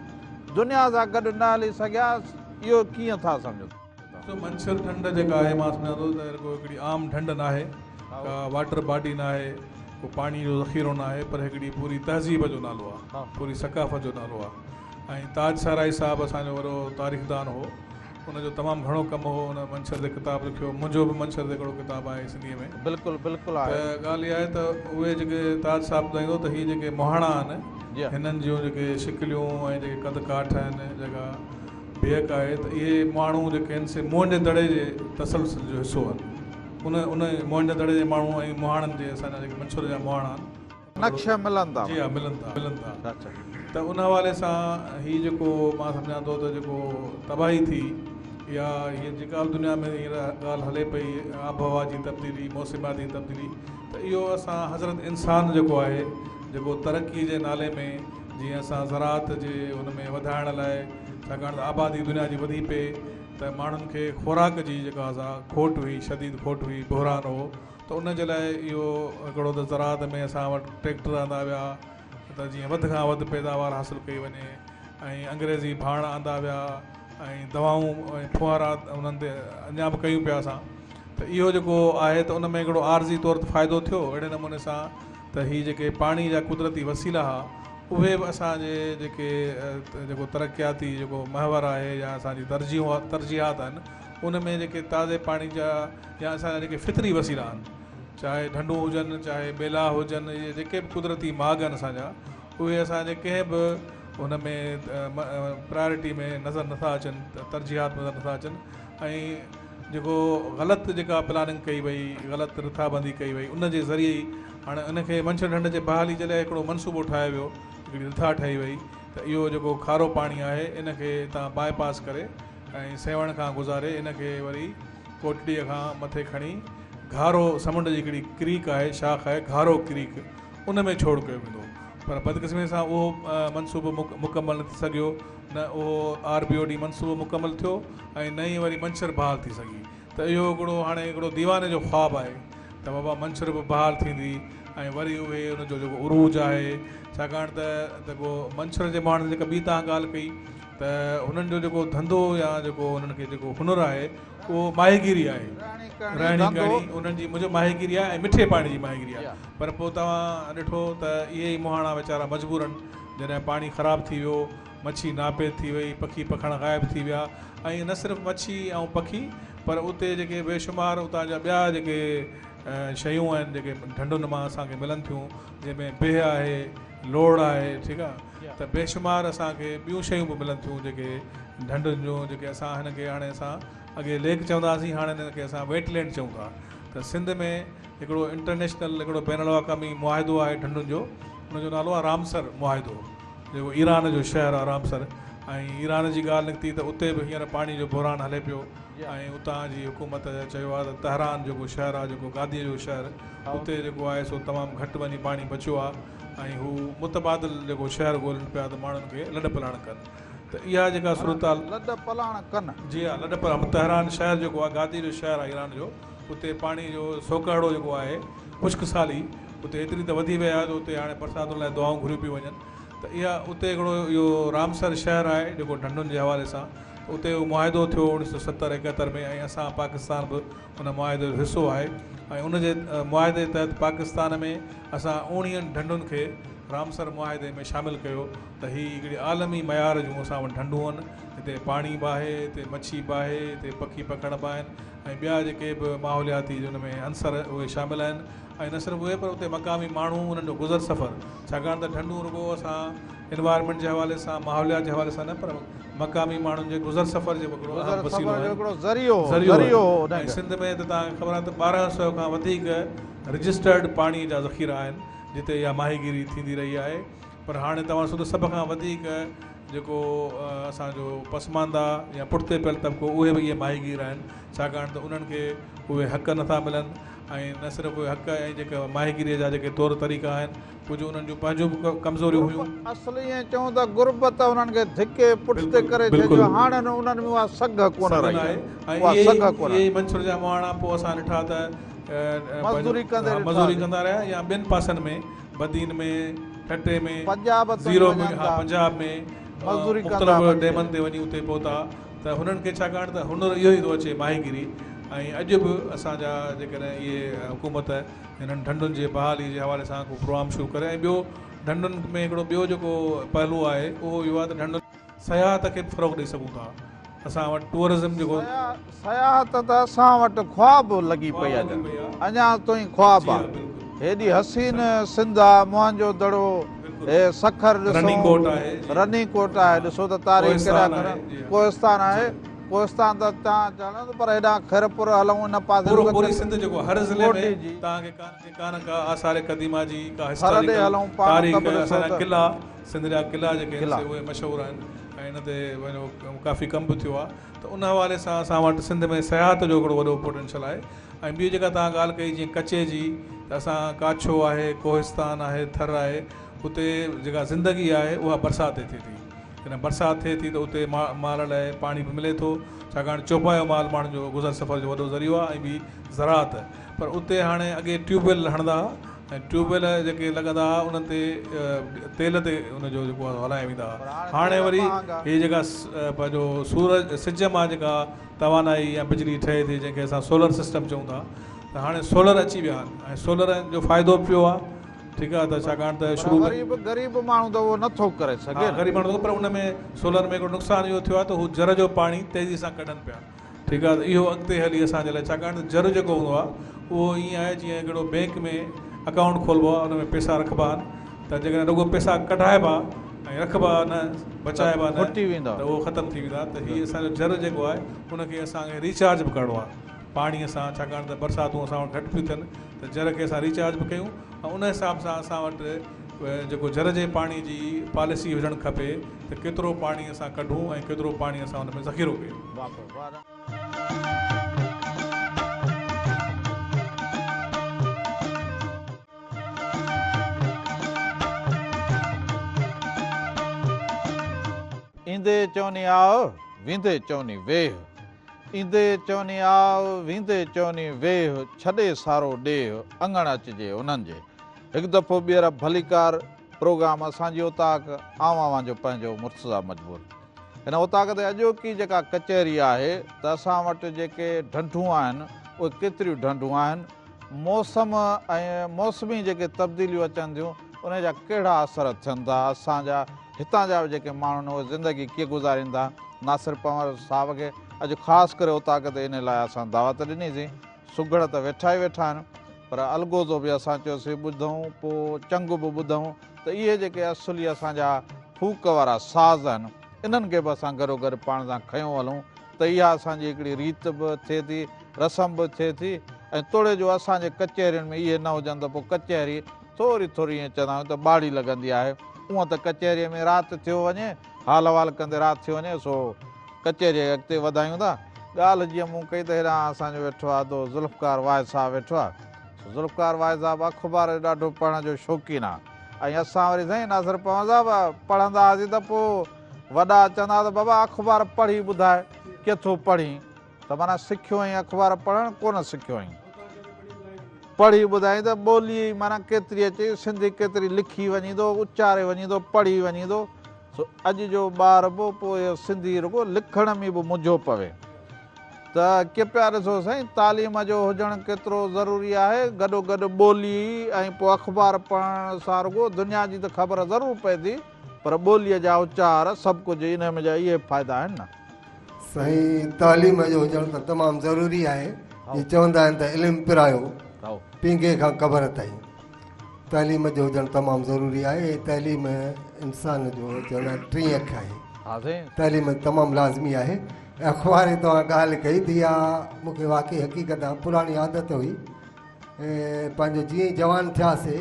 دنيا سان گڏ نه هلي سگهيا، اهو ڪيئن ٿا سمجهو؟ سو منڇر ڍنڍ جيڪا آهي مان سمجهان ٿو ته رڳو هڪڙي عام ڍنڍ ناهي، ڪا واٽر باڊي ناهي، ڪو پاڻي جو ذخيرو ناهي پر هڪڙي پوري تهذيب جو نالو آهي، پوري ثقافت جو نالو آهي ۽ تاج صحرائي صاحب اسان جو وڏو تاريخدان هو. ان جو تمام گهڻو ڪم هو ان منڇر تي ڪتاب لکيو منهنجو به منڇر تي هڪڙو ڪتاب آهي سنڌيء ۾. بلڪل بلڪل آهي. ته ڳالهه اها آهي ته اهي جيڪي تاج صاحب ٻڌائيندو ته هي جيڪي مهاڻا آهن هنن جون جيڪي شڪليون ۽ جيڪي قد ڪاٺ آهن جيڪا بيهڪ آهي ته اهي ماڻهو جيڪي آهن سي موهن جي دڙي جي تسلسل جو حصو آهن. ان ان موهن جي دڙي جي ماڻهو ۽ مهاڻن جي اسان جا جيڪي منڇر جا مهاڻا آهن. نقش ملن ٿا. جي ها ملن ٿا ملن ٿا ته ان حوالي سان هي جيڪو مان سمجهان ٿو ته جيڪو تباهي ٿي يا هيء جيڪا به دنيا ۾ هينئر ڳالهه هلي پئي آبهوا جي تبديلي موسمياتي تبديلي ته اهو اسان حضرت انسان جيڪو آهي جيڪو ترقي جي نالي ۾ جيئن اسان زراعت جي ان ۾ وڌائڻ لاء ڇاڪاڻ ته آبادي دنيا جي وڌي پئي ته ماڻهن کي خوراڪ جي جيڪا سا کوٽ هئي شديد کوٽ هئي بحران هو ته ان جي لاء اهو هڪڙو ته زراعت ۾ اسان وٽ ٽريڪٽر آندا ويا ته جيئن وڌ کان وڌ پيداوار حاصل ڪئي وڃي ۽ انگريزي ڀاڻ آندا ويا ۽ دوائون ۽ ڦوهارا انهن تي اڃا به ڪيون پيا اسان ته اهو جيڪو آهي ته ان ۾ هڪڙو عارضي طور ته فائدو ٿيو اهڙي نموني سان ته هي جيڪي پاڻي جا قدرتي وسيلا ها اهي به اسان جي جيڪي جيڪو ترقياتي جيڪو محور آهي يا اسان جي ترجيحون ترجيحات آهن ان ۾ جيڪي تازي پاڻي جا يا اسان جا جيڪي فطري وسيلا آهن چاهي ڍنڍون هجن چاهي ٻيلا هجن اهي جيڪي به قدرتي ماڳ آهن اسان جا اهي اسان جي ڪنهن به ان ۾ پرائرٽي ۾ نظر نٿا اچن ترجيحات نظر نٿا اچن ۽ جيڪو غلط جيڪا پلاننگ ڪئي وئي غلط رٿابندي ڪئي وئي ان جي ذريعي ئي هاڻي ان کي منڇر ڍنڍ جي بحالي جي لاء هڪڙو منصوبو ٺاهيو ويو هڪڙي رٿا ٺاهي وئي ته اهو جيڪو کارو پاڻي آهي ان کي هتان باء پاس ڪري ۽ سيوهڻ کان گذاري ان کي وري ڪوٽڙيء کان مٿي کڻي گهارو سمنڊ جي هڪڙي ڪريڪ آهي، شاخ آهي، گهارو ڪريڪ، ان ۾ ڇوڙ ڪيو ويندو. پر بدقسمتيء سان اهو منصوبو مڪمل نه ٿي سگهيو، نه اهو آر بي او ڊي منصوبو مڪمل ٿيو ۽ نه ئي وري منڇر بحال ٿي سگهي. ته اهو هڪڙو هاڻي هڪڙو ديواني جو خواب آهي ته بابا منڇر به بحال ٿيندي ۽ وري اهي ان جو جيڪو عروج آهي، ڇاڪاڻ ته جيڪو منڇر جي ماڻهن جي جيڪا ٻي توهان ڳالهه ڪئي ته هنن جو جيڪو ڌنڌو يا جيڪو انهن کي جيڪو هنر آهي اهو ماهيگيري آهي رهڻي ڪهڻي انهن جي منهنجو ماهيگيري آهي ۽ مٺي پاڻي جي ماهيگيري آهي پر پوء توهان ڏٺو ته اهي ئي مهاڻا ويچارا مجبورن جڏهن پاڻي خراب ٿي ويو مڇي ناپيد ٿي وئي پکي پکڻ غائب ٿي ويا ۽ نه صرف مڇي ۽ پکي پر اتي جيڪي بيشمار اتان جا ٻيا جيڪي شيون آهن جيڪي ڍنڍن مان اسان کي ملن ٿيون جنهن ۾ بيهه آهي لوڙ آهي ٺيڪ آهي ته بيشمار اسان کي ٻيون شيون به ملن ٿيون جيڪي ڍنڍن جون جيڪي اسان هن کي هاڻي اسان اڳي ليڪ چوندا هئاسين هاڻي هن کي اسان ويٽ لينڊ چئون ٿا ته سنڌ ۾ هڪڙو انٽرنيشنل هڪڙو بين الاقوامي معاهدو آهي ڍنڍن جو ان جو نالو آهي رامسر معاهدو جيڪو ايران جو شهر آهي رامسر ۽ ايران جي ڳالهه نڪتي ته اتي به هينئر پاڻي جو بحران هلي پيو ۽ اتان جي حڪومت چيو آهي ته تهران جيڪو شهر آهي جيڪو گاديء جو شهر اتي جيڪو آهي سو تمام گهٽ وڃي پاڻي بچيو آهي ۽ هو متبادل جيڪو شهر ڳولين پيا ته ماڻهن کي لڏ پلاڻ ڪن ته اها جيڪا صورتحال لڏ پلاڻ ڪن. جي ها لڏ پلاڻ تهران شهر جيڪو آهي گاديء جو شهر آهي ايران جو اتي پاڻي جو سوڪهڙو جيڪو آهي خشڪ سالي اتي ايتري ته وڌي وئي آهي جو اتي هاڻي برساتن لاء دعائون گهريون پيون وڃن ته اها اتي هڪڙو اهو رامسر شهر آهي جيڪو ڍنڍن جي حوالي سان اتي اهو معاهدو ٿيو اوڻيهه سو ستر ايڪهتر ۾ ۽ اسان پاڪستان به ان معاهدي جو حصو آهي ۽ ان جي معاهدي تحت پاڪستان ۾ اسان اوڻيهن ڍنڍن کي رامسر معاهدي ۾ شامل ڪيو ته هي هڪڙي عالمي معيار جون اسان وٽ ڍنڍون آهن هتي پاڻي به آهي هتي مڇي به آهي هتي پکي پکڻ به آهن ۽ ٻيا جيڪي به ماحولياتي ان ۾ عنصر اهي شامل آهن ۽ نه صرف اهي پر اتي مقامي ماڻهو انهن جو گذر سفر ڇاڪاڻ ته ڍنڍون رڳو اسان انوائرمينٽ جي حوالي سان ماحوليات جي حوالي سان نه پر مقامي ماڻهن جي گذر سفر جو به هڪڙو اهم وسيلو آهن هڪڙو ذريعو ذريعو هو ۽ سنڌ ۾ ته توهان کي خبر آهي ته 1200 کان وڌيڪ رجسٽرڊ پاڻي جا ذخيرا آهن جتي اها ماهيگيري ٿيندي رهي آهي پر هاڻي توهان ڏسو ته سڀ کان وڌيڪ جيڪو اسان جو پسمانده يا پٺتي پيل طبقو اهي به اهي ماهيگير آهن ڇاڪاڻ ته انهن کي اهي حق نٿا ملن ۽ نه صرف اهي حق ۽ جيڪي ماهيگيريء جا جيڪي طور طريقا آهن، ڪجهه انهن جون پنهنجون به ڪمزوريون هيون. اصل ائين چئون ته غربت انهن کي ڌڪي پٺتي ڪري ڇڏيو، هاڻ انهن ۾ اها سگهه ڪونه رهي آهي. اها سگهه ڪونه. ۽ اهي ئي منڇر جا مهاڻا پوء اسان ڏٺا ته مزدوري ڪندي ڏٺاسين. مزدوري ڪندا رهيا يا ٻين پاسن ۾ بدين ۾، ٺٽي ۾، پنجاب تائين زيرو ۾، وڃن ها ٿا. پنجاب ۾ مزدوري ڪندا مختلف ڊيمن تي وڃي اتي پهتا. ته هنن کي ڇاڪاڻ ته هنر اهو ئي ٿو اچي ماهيگيري ۽ اڄ به اسان جا جيڪڏهن اهي حڪومت هنن ڍنڍن جي بحالي جي حوالي سان ڪو پروگرام شروع ڪري ۽ ٻيو ڍنڍن ۾ هڪڙو ٻيو جيڪو پهلو آهي اهو اهو آهي ته ڍنڍن سياحت کي به فروغ ڏئي سگهون ٿا اسان وٽ ٽوئرزم جيڪو سياحت ته اسان وٽ خواب لڳي پئي آهي اڃا تائين خواب آهي هيڏي حسين سنڌ آ موهن جو دڙو هي سکر ڏسو رني ڪوٽ آهي رني ڪوٽ آهي ڏسو ته تاريخ ڪيڏا گهڻا ڪوهستان آهي ڪوهستان ته تان چڙهندو پر هيڏانهن خيرپور هلون ان پاسي پورو پوري سنڌ جيڪو هر ضلعي ۾ توهان کي ڪا نه ڪا آثار قديمه جي ڪا هسٽاريڪل تاريخ اسان جا قلعا سنڌ جا قلعا جيڪي آهن سي اهي مشهور آهن ۽ ان تي پنهنجو ڪافي ڪم به ٿيو آهي ته ان حوالي سان اسان وٽ سنڌ ۾ سياحت جو هڪڙو وڏو پوٽينشل آهي ۽ ٻي جيڪا توهان ڳالهه ڪئي جيئن ڪچي جي ته اسان ڪاڇو آهي ڪوهستان آهي ٿر آهي اتي جيڪا زندگي آهي اها برسات تي ٿئي ٿي جڏهن برسات ٿئي ٿي ته اتي مال لاء پاڻي به ملي ٿو ڇاڪاڻ چوپايو مال ماڻهن جو گذر سفر جو وڏو ذريعو آهي ۽ ٻي زراعت پر اتي هاڻي اڳي ٽيوب ويل هڻندا هئا ۽ ٽيوب ويل جيڪي لڳندا هئا انهن تي تيل تي ان جو جيڪو آهي هلايا ويندا هئا هاڻي وري هي جيڪا پنهنجو سورج سج مان جيڪا توانائي يا بجلي ٺهي ٿي جنهن کي اسان سولر سسٽم چئون ٿا ته هاڻي سولر اچي ويا آهن ۽ سولر جو فائدو به پيو آهي ٺيڪ آ ته ڇاڪاڻ ته شروع ۾. پر غريب ماڻهو ته اهو نه ٿو ڪري سگهي نه. ها غريب ماڻهو پر ان ۾ سولر ۾ هڪڙو نقصان اهو ٿيو آهي ته هو جر جو پاڻي تيزي سان ڪڍن پيا ٺيڪ آ ته اهو اڳتي هلي اسان جي لاء ڇاڪاڻ ته جر جيڪو هوندو آهي اهو ائين آهي جيئن هڪڙو بينڪ ۾ اڪائونٽ کولبو آهي ان ۾ پئسا رکبا آهن ته جيڪڏهن رڳو پئسا ڪڍائبا ۽ رکبا نه بچائبا نه ته اهو ختم ٿي ويندا ته هي اسان جو جر جيڪو آهي ان کي اسان کي ريچارج به ڪرڻو آهي پاڻي سان ڇاڪاڻ ته برساتون اسان وٽ گهٽ پيون ٿين ته جر کي اسان ريچارج به ڪيون ۽ ان حساب سان اسان وٽ جيڪو جر جي پاڻي جي پاليسي هجڻ کپي ته ڪيترو پاڻي اسان ڪڍون ۽ ڪيترو پاڻي اسان ان ۾ ذخيرو ڪيون. ايندي چوني آء، ويندي چوني ويهه. ايندي چوني آء، ويندي چوني ويهه، ڇڏي سارو ڏيهه، اڱڻ اچجي انهن جي. هڪ دفعو ٻيهر ڀليڪار پروگرام اسان جي اوطاق، آئون اوهان جو پنهنجو مرتضيٰ مجبور. هن اوطاق تي اڄوڪي جيڪا ڪچهري آهي ته اسان وٽ جيڪي ڍنڍون آهن، اهي ڪيتريون ڍنڍون آهن، موسم ۽ موسمي جيڪي تبديليون اچن ٿيون، انهي جا ڪهڙا اثر ٿين ٿا، اسان جا هتان جا به جيڪي ماڻهو آهن اهي زندگي ڪيئن گذارين ٿا. ناصر پنهور صاحب کي اڄ خاص ڪري اوطاق تي انهي لاء اسان دعوت ڏني سين. سگهڙ ته ويٺا ئي ويٺا آهن پر الغوزو به اسان چيوسين ٻڌون پوء چنگ به ٻڌون ته اهي جيڪي اصلي اسان جا ڦوڪ وارا ساز آهن انهن کي به اسان گڏوگڏ پاڻ سان کنيو هلون ته اها اسان جي هڪڙي ريت به ٿئي ٿي رسم به ٿئي ٿي ۽ توڙي جو اسان جي ڪچهرين ۾ اهي نه هجن ته پوء ڪچهري ٿوري ٿوري ائين چوندا آهيون ته ٻاڙي لڳندي آهي. هونء ته ڪچهريء ۾ رات ٿيو وڃي، حال احوال ڪندي رات ٿيو وڃي، سو ڪچهريء کي اڳتي وڌايون ٿا. ڳالهه جيئن مون ڪئي ته هيڏانهن اسان جو ويٺو آهي ادو ذوالفقار واحد صاحب ويٺو آهي. سو ذوالفقار واحد صاحب اخبار جو ڏاڍو پڙهڻ جو شوقين آهي ۽ اسان وري سائين ناصر پنهور صاحب پڙهندا هئاسين ته پوء وڏا چوندا هئا ته بابا اخبار پڙهي ٻڌاء ڪيئن ٿو پڙهين؟ ته معنيٰ سکيو آهين اخبار پڙهڻ ڪونه سکيو آهين. پڙهي ٻڌائين ته ٻولي معنيٰ ڪيتري اچي، سنڌي ڪيتري لکي وڃي ٿو، اچاري وڃي ٿو، پڙهي وڃي ٿو. سو اڄ جو ٻار به پوء اهو سنڌي رڳو لکڻ ۾ به منجهيو پوي. ته ڪي پيا ڏسو سائين تعليم جو هجڻ ڪيترو ضروري آهي، گڏوگڏ ٻولي ۽ پوء اخبار پڙهڻ سان رڳو دنيا جي ته خبر ضرور پئي ٿي پر ٻوليء جا اچار سڀ ڪجهه انهي ۾ جا اهي فائدا آهن نه. سائين تعليم جو هجڻ ته تمام ضروري آهي جي چوندا آهن ته علم پرايو پينگهي کان قبر تائين تعليم جو هجڻ تمام ضروري آهي ۽ تعليم انسان جو چوندا آهن ٽين اک آهي تعليم تمام لازمي آهي اخبار جي توهان ڳالهه ڪئي ته اها مون کي واقعي حقيقت آهي پراڻي عادت هئي پنهنجو جيئن ئي جوان ٿياسي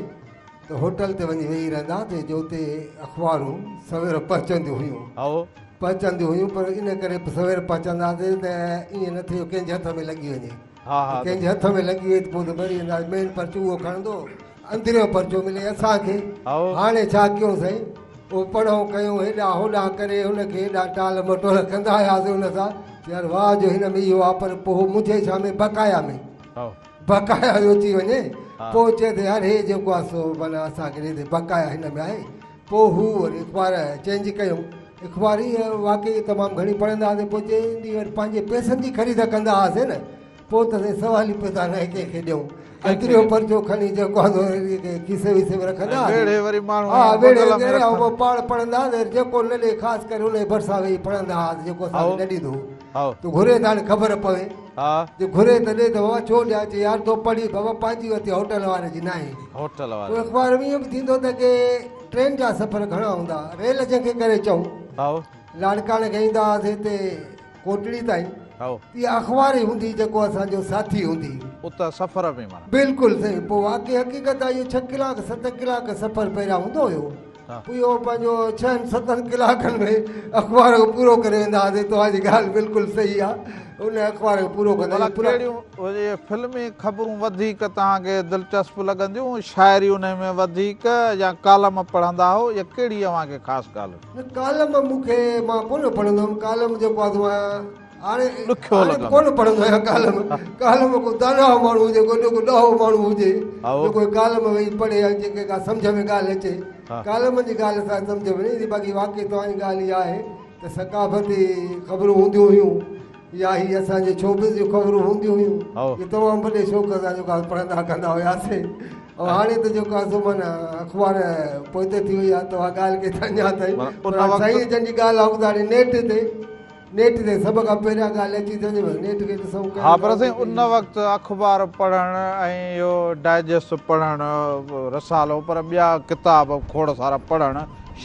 ته هوٽل تي وڃي ويهي رهندا هئاسي جو اتي اخبارون سوير پهچنديون هيون پهچنديون هيون پر ان ڪري به سوير پهچندا هئاسي ته ائين نه ٿئي جو ڪنهن جي هٿ ۾ لڳي وڃي ڪنهن جي هٿ ۾ لڳي وئي ته پوء ته مري وينداسين مين پرچو اهو کڻندو اندريون پرچو ملي اسان کي هاڻي ڇا ڪيون سائين اهو پڙهون ڪيون هيڏانهن هوڏانهن ڪري هن کي هيڏانهن ٽال مٽول ڪندا هياسي ان سان يار واهه جو هن ۾ اهو آ پر پوء منهنجي ڇا ۾ بقايا ۾ بقايا جو اچي وڃي پوء چئي ته يار هي جيڪو آ سو معنيٰ اسان کي ڏي ته بقايا هن ۾ آهي پوء هو وري اخبار چينج ڪيون اخبار ائين واقعي تمام گهڻي پڙهندا هئاسين پوء جنهن ڏينهن وري پنهنجي پئسن جي خريد ڪندا هئاسين نه پوء ته سائين سوالي پئسا نه ڪنهن کي ڏيون اندريون پرچو کڻي جيڪو آ سو کيسي ويسي ۾ رکندا هئاسين ويڙهي وري ماڻهو ها ويڙهي ڪري پوء پاڻ پڙهندا هئاسين جيڪو نه ڏي خاص ڪري ان جي ڀرسان ويهي پڙهندا هئاسين جيڪو اسان کي نه ڏيندو هو ته گهري ته هاڻي خبر پوي جي گهري ته ڏي ته بابا ڇو ڏيان چي يار تو پڙهي بابا پنهنجي ورتي هوٽل واري جي ناهي هوٽل واري پوء اخبار ۾ ائين به ٿيندو ته ڪي ٽرين جا سفر گهڻا هوندا ريل جنهن کي ڪري چئون لاڙڪاڻي کان ايندا هئاسين هتي ڪوٽڙي تائين اها اخبار ئي هوندي جيڪو اسان جو ساٿي هوندي. اتان سفر ۾ معنيٰ. بلڪل سائين پوء واقعي حقيقت آهي اهو ڇهه ڪلاڪ ست ڪلاڪ سفر پهريان هوندو هيو پوء اهو پنهنجو ڇهن ستن ڪلاڪن ۾ اخبار کي پورو ڪري ويندا هئاسين توهان جي ڳالهه بلڪل صحيح آهي ان اخبار کي پورو ڪندا ڀلا ڪهڙيون اهي فلمي خبرون وڌيڪ توهان کي دلچسپ لڳنديون شاعري انهي ۾ وڌيڪ يا ڪالم پڙهندا هو يا ڪهڙي اوهان کي خاص ڳالهه. نه ڪالم مون کي مان ڪونه پڙهندو هيم ڪالم جيڪو آهي سو هاڻي ڏکيو هاڻي لڳندو. ڪونه پڙهندو آهيان ڪالم ڪالم ڪو داناء ماڻهو هجي ڪو جيڪو ڏاهو ماڻهو هجي جيڪو ڪالم ويهي پڙهي ۽ جيڪي ڪا سمجهه ۾ ڳالهه اچي ڪالم جي ڳالهه اسان کي سمجهه ۾ نه ايندي باقي واقعي توهان جي ڳالهه اها آهي ته ثقافتي خبرون هونديون هيون يا هي اسان جي شوبز جون خبرون هونديون هيون اهي تمام وڏي شوق سان جيڪو آهي پڙهندا ڪندا هياسين ۽ هاڻي ته جيڪو آهي سو معنيٰ اخبار پوئتي ٿي وئي آهي توهان ڳالهه ڪئي ته اڃا تائين پر سائين جن جي ڳالهه آهي هاڻي نيٽ تي نيٽ تي سڀ کان پهريان ڳالهه اچي ٿي وڃي بس نيٽ کي ڏسون ها پر سائين ان وقت اخبار پڙهڻ ۽ اهو ڊائجسٽ پڙهڻ رسالو پر ٻيا ڪتاب کوڙ سارا پڙهڻ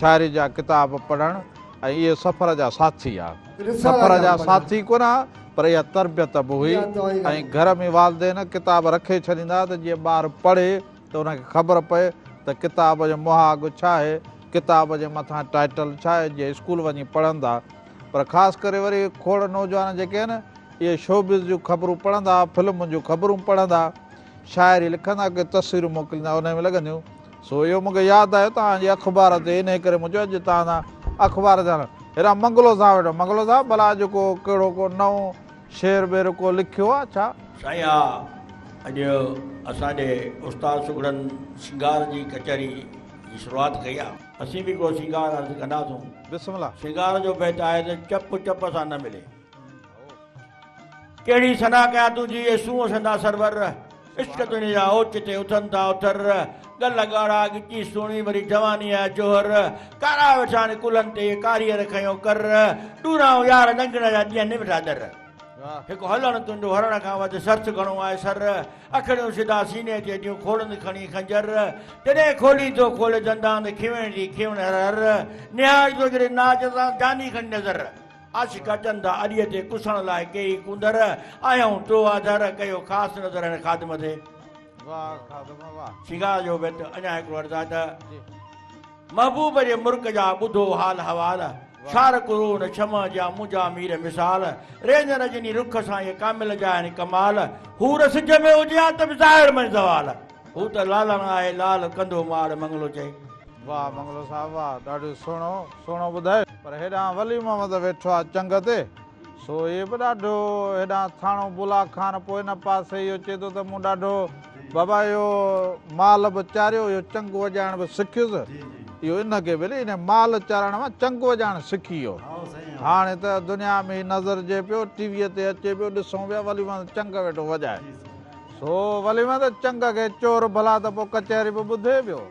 شاعري جا ڪتاب پڙهڻ ۽ اهي سفر جا ساٿي ها. سفر جا ساٿي ڪونه ها پر اها تربيت به هئي ۽ گهر ۾ والدين ڪتاب رکي ڇڏيندا ها ته جيئن ٻار پڙهي ته ان کي خبر پئي ته ڪتاب جو مهاڳ ڇا آهي، ڪتاب جي مٿان ٽائيٽل ڇا آهي، جيئن اسڪول وڃي پڙهندا. پر خاص ڪري وري کوڙ نوجوان جيڪي آهن اهي شوبز جون خبرون پڙهندا، فلمن جون خبرون پڙهندا، شاعري لکندا، ڪي تصويرون موڪليندا انهي ۾ لڳنديون. سو اهو مون کي ياد آيو توهان جي اخبار تي انهي ڪري مون چيو اڄ توهان سان اخبار تي هلان. هيڏانهن منگلو صاحب ويٺو منگلو صاحب ڀلا اڄ ڪو ڪهڙو ڪو نئون شعر ٻير ڪو لکيو آ ڇا؟ سائين ها اڄ اسان جي استاد سگهڙن سينگار جي ڪچهري جي شروعات ڪئي آ. اسين به ڪو سينگار عرض ڪنداسون. بسم الله. سينگار جو بيت آهي ته چپ چپ سان نه ملي. ڪهڙي ثنا ڪيان تنهنجي اي سونهن سندا سرور، عشق تنهنجي جا اوچتي اٿن ٿا اٿر، ڳل ڳاڙها ڳچي سهڻي وري جوانيء جا جوهر، ڪارا ويٺا آهن ڪلهن تي ڪاريهر کنيو ڪر، ڏورانهون يار ڏنگڻ جا ڏين ويٺا ڏر. هڪ هلڻ تنهنجو هرڻ کان وڌ سرس گهڻو آهي سر، اکڙيون سڌا سيني تي ڏيون کوڙن کڻي خنجر، جڏهن کولين ٿو کولي دندان کيوڻ ڏي کيوڻ هر هر، نهار ٿو جڏهن ناز سان جاني کڻي نظر. عاشق اچن ٿا اڏيء تي ڪسڻ لاء ڪيئي ڪونڌر، آهيون تو آڌر، ڪيو خاص نظر هن خادم تي. واھ خادم واھ. سينگار جو بيت اڃا هڪڙو عرض آهي ته، محبوب جي مرڪ جا ٻڌو حال حوال، ڇار قرون شمع جيان منهنجا مير مثال، ريڃ رجني رخ سان اهي ڪامل جا آهن ڪمال، حور سج ۾ هجي ها ته به ظاهر منجهه زوال، هو ته لالڻ آهي لال ڪندو ماڙ منگلو چئي. واھ منگلو صاحب واھ ڏاڍو سهڻو سهڻو ٻڌايو. پر هيڏانهن ولي محمد ويٺو آ چنگ تي سو هي به ڏاڍو هيڏانهن ٿاڻو بولا خان پوء ان پاسي اهو چئي ٿو ته مون ڏاڍو بابا اهو مال به چاريو اهو چنگ وڄائڻ به سکيس اهو ان کي به ان مال چارڻ مان چنگ وڄائڻ سکي ويو هاڻي ته دنيا ۾ هي نظر جي پيو ٽي ويء تي اچي پيو ڏسون پيا ولي محمد چنگ ويٺو وڄائي سو ولي محمد چنگ کي چور ڀلا ته پوء ڪچهري به ٻڌي پيو.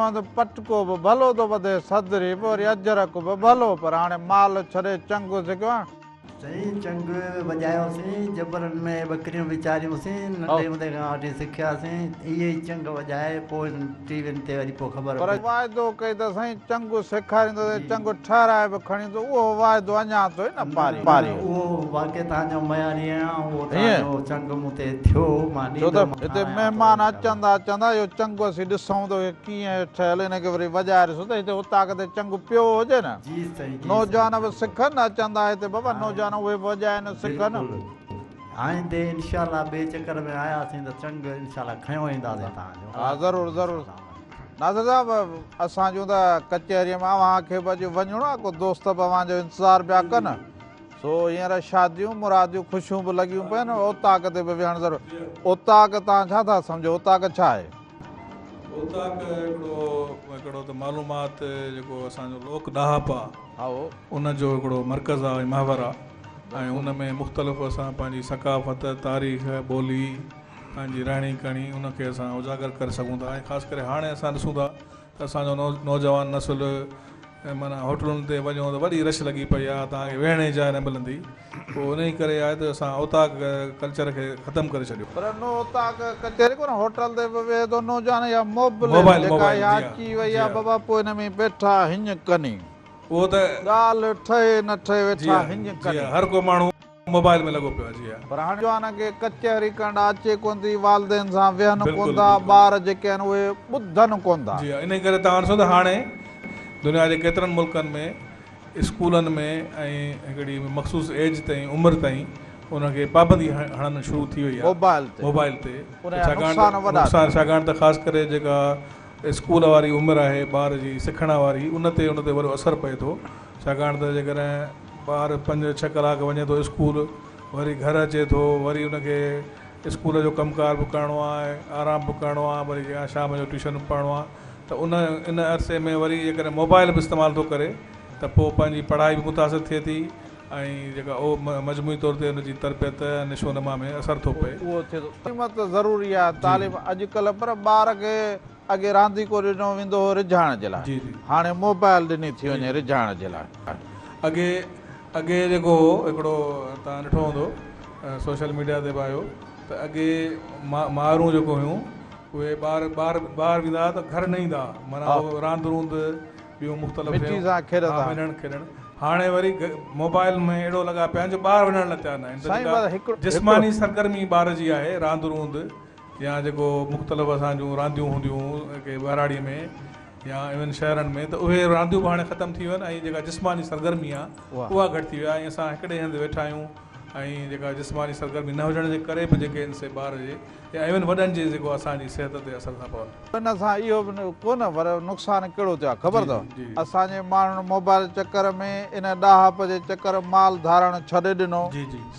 چيومانس ته پٽڪو به ڀلو ٿو ٻڌي، صدري به وري اجرڪ به ڀلو، پر هاڻي مال ڇڏي چنگ سکيو آهيان. سائين چنگ وڄايوسين، جبلن ۾ ٻڪريون به چاريونسين، ننڍي هوندي کان وٺي سکياسين، اهي ئي چنگ وڄائي پوء ٽي وين تي وري پوء خبر پر پئي. واعدو ڪئي ته سائين چنگ سيکاريندوسين، چنگ ٺهرائي به کڻي ايندو، اهو واعدو اڃا ٿو نه پاري. نه اهو واقعي توهان جو مياري آهيان، اهو توهان جو چنگ مون تي ٿيو، مان ڇو ته ڏيندومانء هتي ٺاهرايان ٿو مهمان انشاء الله. اچندا اچندا اهو چنگ اسين ڏسون ته اهي ڪيئن ٺهيل، ان کي وري وڄائي ڏسون ته هتي اوطاق تي چنگ پيو هجي نه. جي سائين جي نوجوان سائين به سکن اچندا هتي بابا نوجوان اهي به وڄائن سکن. بلڪل آئيندي انشاء الله ٻئي چڪر ۾ آياسين ته چنگ انشاء الله کنيو اينداسين توهان جو. ها ضرور ضرور ناصر صاحب اسان جون ته ڪچهري ۾ اوهان کي به اڄ وڃڻو آهي ڪو دوست به اوهان جو انتظار پيا ڪن سو هينئر شاديون مراديون خوشيون به لڳيون پيون آهن اوطاق تي به ويهڻ ضرور اوطاق توهان ڇا ٿا سمجهو اوطاق ڇا آهي؟ اوطاق هڪڙو هڪڙو ته معلومات جيڪو اسان جو لوڪ ڏاهپ آ ان جو هڪڙو مرڪز آ ۽ محور آ ۽ ان ۾ مختلف اسان پنهنجي ثقافت، تاريخ، ٻولي، پنهنجي رهڻي ڪهڻي ان کي اسان اجاگر ڪري سگهون ٿا ۽ خاص ڪري هاڻي اسان ڏسون ٿا ته اسان جو نوجوان نسل معنيٰ هوٽلن تي وڃو ته وڏي رش لڳي پئي آهي توهان کي ويهڻ جي جاء نه ملندي پوء انهي ڪري آهي ته اسان اوطاق ڪلچر کي ختم ڪري ڇڏيو. پر نو اوطاق ڪچهري ڪونه هوٽل تي به ويهي ٿو نوجوان يا موبلين موبائل جيڪا موبائل اها جي ها اچي وئي جي آهي ها. بابا پوء ان ۾ ويٺا هڃ ڪني. اهو ته ڳالهه ٺهي نه ٺهي جي ويٺا ها هڃ جي ڪني. ها هر ڪو ماڻهو موبائل ۾ لڳو پيو آهي جي ها. پر هاڻي جوانن کي ڪچهري ڪرڻ اچي ڪونه ٿي، والدين سان ويهن ڪونه بلڪل ٿا، بلڪل. ٻار جيڪي آهن اهي ٻڌن ڪونه ٿا. جي ها انهي ڪري توهان ڏسو ته هاڻي دنيا جي ڪيترن ملڪن ۾ اسڪولن ۾ ۽ هڪڙي مخصوص ايج تائين عمر تائين انهن کي پابندي هڻڻ شروع ٿي وئي آهي موبائل تي موبائل تي ان جا ڇاڪاڻ نقصان ته وڏا نقصان ڇاڪاڻ ته خاص ڪري جيڪا اسڪول واري عمر آهي ٻار جي سکڻ واري ان تي ان تي وڏو اثر پئي ٿو ڇاڪاڻ ته جيڪڏهن ٻار پنج ڇهه ڪلاڪ وڃي ٿو اسڪول وري گهر اچي ٿو وري ان کي اسڪول جو ڪم ڪار به ڪرڻو آهي آرام به ڪرڻو آهي وري يا شام جو ٽيوشن به پڙهڻو آهي ته ان ان عرصي ۾ وري جيڪڏهن موبائل به استعمال ٿو ڪري ته پوء پنهنجي پڙهائي به متاثر ٿئي ٿي ۽ جيڪا اهو مجموعي طور تي ان جي تربيت نشو نما ۾ اثر ٿو پئي. اهو ٿئي ٿو. تعليم ته ضروري آهي تعليم اڄڪلهه پر ٻار کي اڳي رانديڪو ڏنو ويندو هو ريجهائڻ جي لاء هاڻي موبائل ڏني ٿي وڃي ريجهائڻ جي لاء. اڳي اڳي جيڪو هو هڪڙو توهان ڏٺو هوندو سوشل ميڊيا تي به آيو ته اڳي مائرون جيڪو هيون اهي ٻار ٻار ٻاهر ويندا هئا ته گهر نه ايندا هئا معنيٰ اهو راند روند ٻيون مختلف مٽي شيون سان کيڏندا ها هئا. وڃڻ کيڏڻ هاڻي وري موبائل ۾ اهڙو لڳا پيا آهن جو ٻاهر وڃڻ لاء تيار نه آهن ته سائين جيڪا بس هڪڙو جسماني سرگرمي ٻار جي آهي راند روند يا جيڪو مختلف اسان جون رانديون هونديون هيون ڪي ٻهراڙي ۾ يا ايون شهرن ۾ ته اهي رانديون به هاڻي ختم ٿي ويون آهن ۽ جيڪا جسماني سرگرمي آهي اها گهٽ ٿي وئي آهي ۽ اسان هڪڙي هنڌ ويٺا آهيون ۽ جيڪا جسماني سرگرمي نه هجڻ جي ڪري به جيڪي آهن سي ٻار جي يا ايون وڏن جي جيڪو اسان جي صحت تي اثر ٿا پون. ان سان اهو به ڪونه پر نقصان ڪهڙو ٿيو آهي خبر اٿو اسان جي ماڻهن موبائل چڪر ۾ ان ڏاهپ جي چڪر مال ڌارڻ ڇڏي ڏنو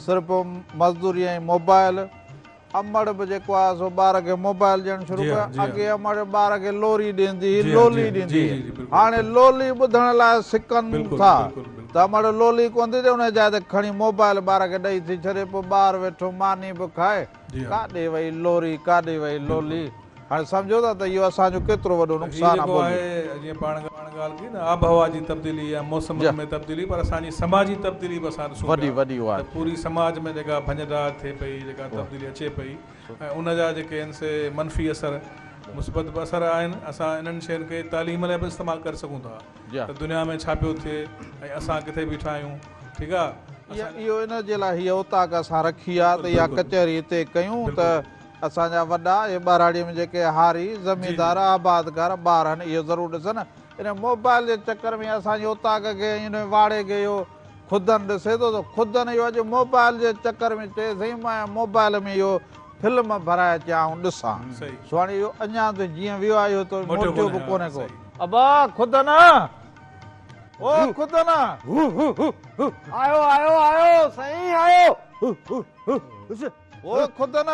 صرف مزدوري ۽ موبائل امڙ به جيڪو آهي سو ٻار کي موبائل ڏيڻ شروع ڪيو. اڳي امڙ ٻار کي لوري ڏيندي هئي، لولي ڏيندي هئي. هاڻي لولي ٻڌڻ لاء سڪن ٿا ته امڙ لولي ڪونه ٿي ڏي، ان جي جاء تي کڻي موبائل ٻار کي ڏئي ٿي ڇڏي. پوء ٻار ويٺو ماني به کائي، ڪاڏي وئي لوري، ڪاڏي وئي لولي. هاڻي سمجهو ٿا ته اهو اسان جو ڪيترو وڏو هي نقصان آهي جيڪو ٻولي. آهي جيئن پاڻ ڳالهه ڪئي نه آبهوا جي تبديلي يا موسمن ۾ تبديلي پر اسان جي سماجي تبديلي به اسان ڏسون وڏي پيا وڏي اها ته پوري سماج ۾ جيڪا ڀڃ ڊاهه ٿئي پئي جيڪا تبديلي اچي پئي ۽ ان جا جيڪي آهن سي منفي اثر مثبت به اثر آهن اسان انهن شين کي تعليم لاء به استعمال ڪري سگهون ٿا ته دنيا ۾ ڇا پيو ٿئي ۽ اسان ڪٿي بيٺا آهيون ٺيڪ آهي اهو ان جي لاء هيء اوطاق اسان رکي آهي ته اها ڪچهري هتي ڪيون ته اسان جا وڏا اهي ٻهراڙيء ۾ جيڪي هاري، زميندار، آبادگار ٻار آهن اهو ضرور ڏسن. ان موبائل جي چڪر ۾ اسان جي اوطاق کي ۽ ان واڙي کي اهو خدن ڏسي ٿو ته خدن اهو اڄ موبائل جي چڪر ۾ چئي سائين مان موبائل ۾ اهو فلم ڀرائي اچان آئون ڏسان. سو هاڻي اهو اڃا ته جيئن ويو آهي اهو ته موٽيو به ڪونهي ڪو. ابا خدن او خدن. آيو آيو آيو سائين آيو. او خدن.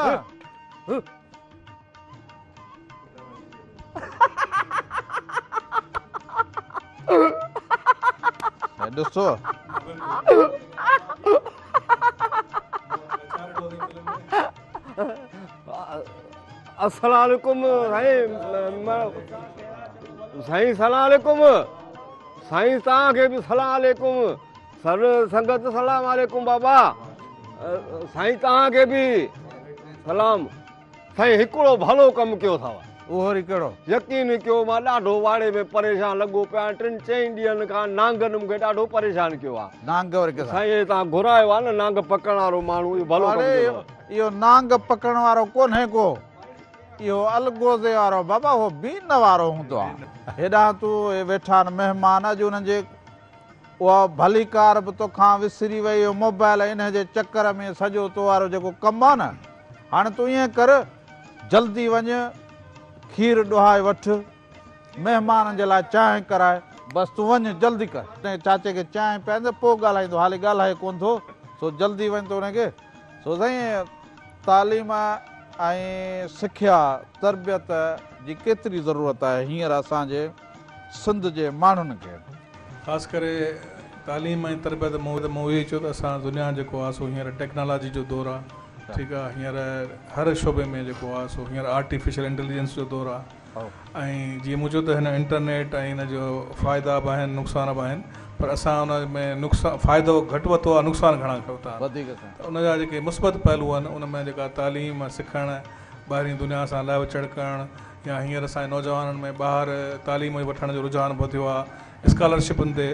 ڏسو. السلام عليڪم سائين. سائين سلام عليڪم. سائين توهان کي به سلام عليڪم. سر سنگت سلام عليڪم بابا. سائين توهان کي به سلام. سائين هڪڙو ڀلو ڪم ڪيو اٿو. اهو وري ڪهڙو؟ يقين ڪيو مان ڏاڍو واڙي ۾ پريشان لڳو پيو آهيان. ٽن چئن ڏينهن کان نانگن مون کي ڏاڍو پريشان ڪيو آهي. نانگ وري ڪٿان؟ سائين هي توهان گهرايو آهي نه نانگ پڪڙڻ وارو ماڻهو اهو ڀلو ڪم ڪيو اٿو. اهو نانگ پڪڙڻ وارو ڪونهي ڪو. اهو الغوزي وارو بابا اهو بين وارو هوندو آهي. هيڏانهن تون اهي ويٺا آهن مهمان اڄ انهن جي اها ڀليڪار به توکان وسري وئي اهو موبائل انهي جي چڪر ۾ سڄو تو وارو جيڪو ڪم آهي نه هاڻي تون ائين ڪر جلدي وڃ کير ڏهائي وٺ مهمانن جي لاء چانهه ڪراء بس تون وڃ جلدي ڪر. چاچي کي چانهه پياريندين پوء ڳالهائيندو حالي ڳالهائي ڪونه ٿو سو جلدي وڃ تون انهي کي سو سائين تعليم ۽ سکيا تربيت جي ڪيتري ضرورت آهي هينئر اسان جي سنڌ جي ماڻهن کي. خاص ڪري تعليم ۽ تربيت مون اهو ئي چيو ته اسان دنيا جيڪو آهي سو هينئر ٽيڪنالاجي جو دور آهي ٺيڪ آهي هينئر هر شعبي ۾ جيڪو آهي سو هينئر آرٽيفيشل انٽيليجنس جو دور آهي ۽ جيئن مون چيو ته هن انٽرنيٽ ۽ ان جو فائدا به آهن نقصان به آهن پر اسان ان ۾ نقصان فائدو گهٽ ورتو آهي نقصان گهڻا ورتا آهن ته ان جا جيڪي مثبت پهلو آهن ان ۾ جيڪا تعليم سکڻ ٻاهرين دنيا سان لهه وچڙ ڪرڻ يا هينئر اسان جي نوجوانن ۾ ٻاهر تعليم وٺڻ جو رجحان وڌيو آهي اسڪالرشپن تي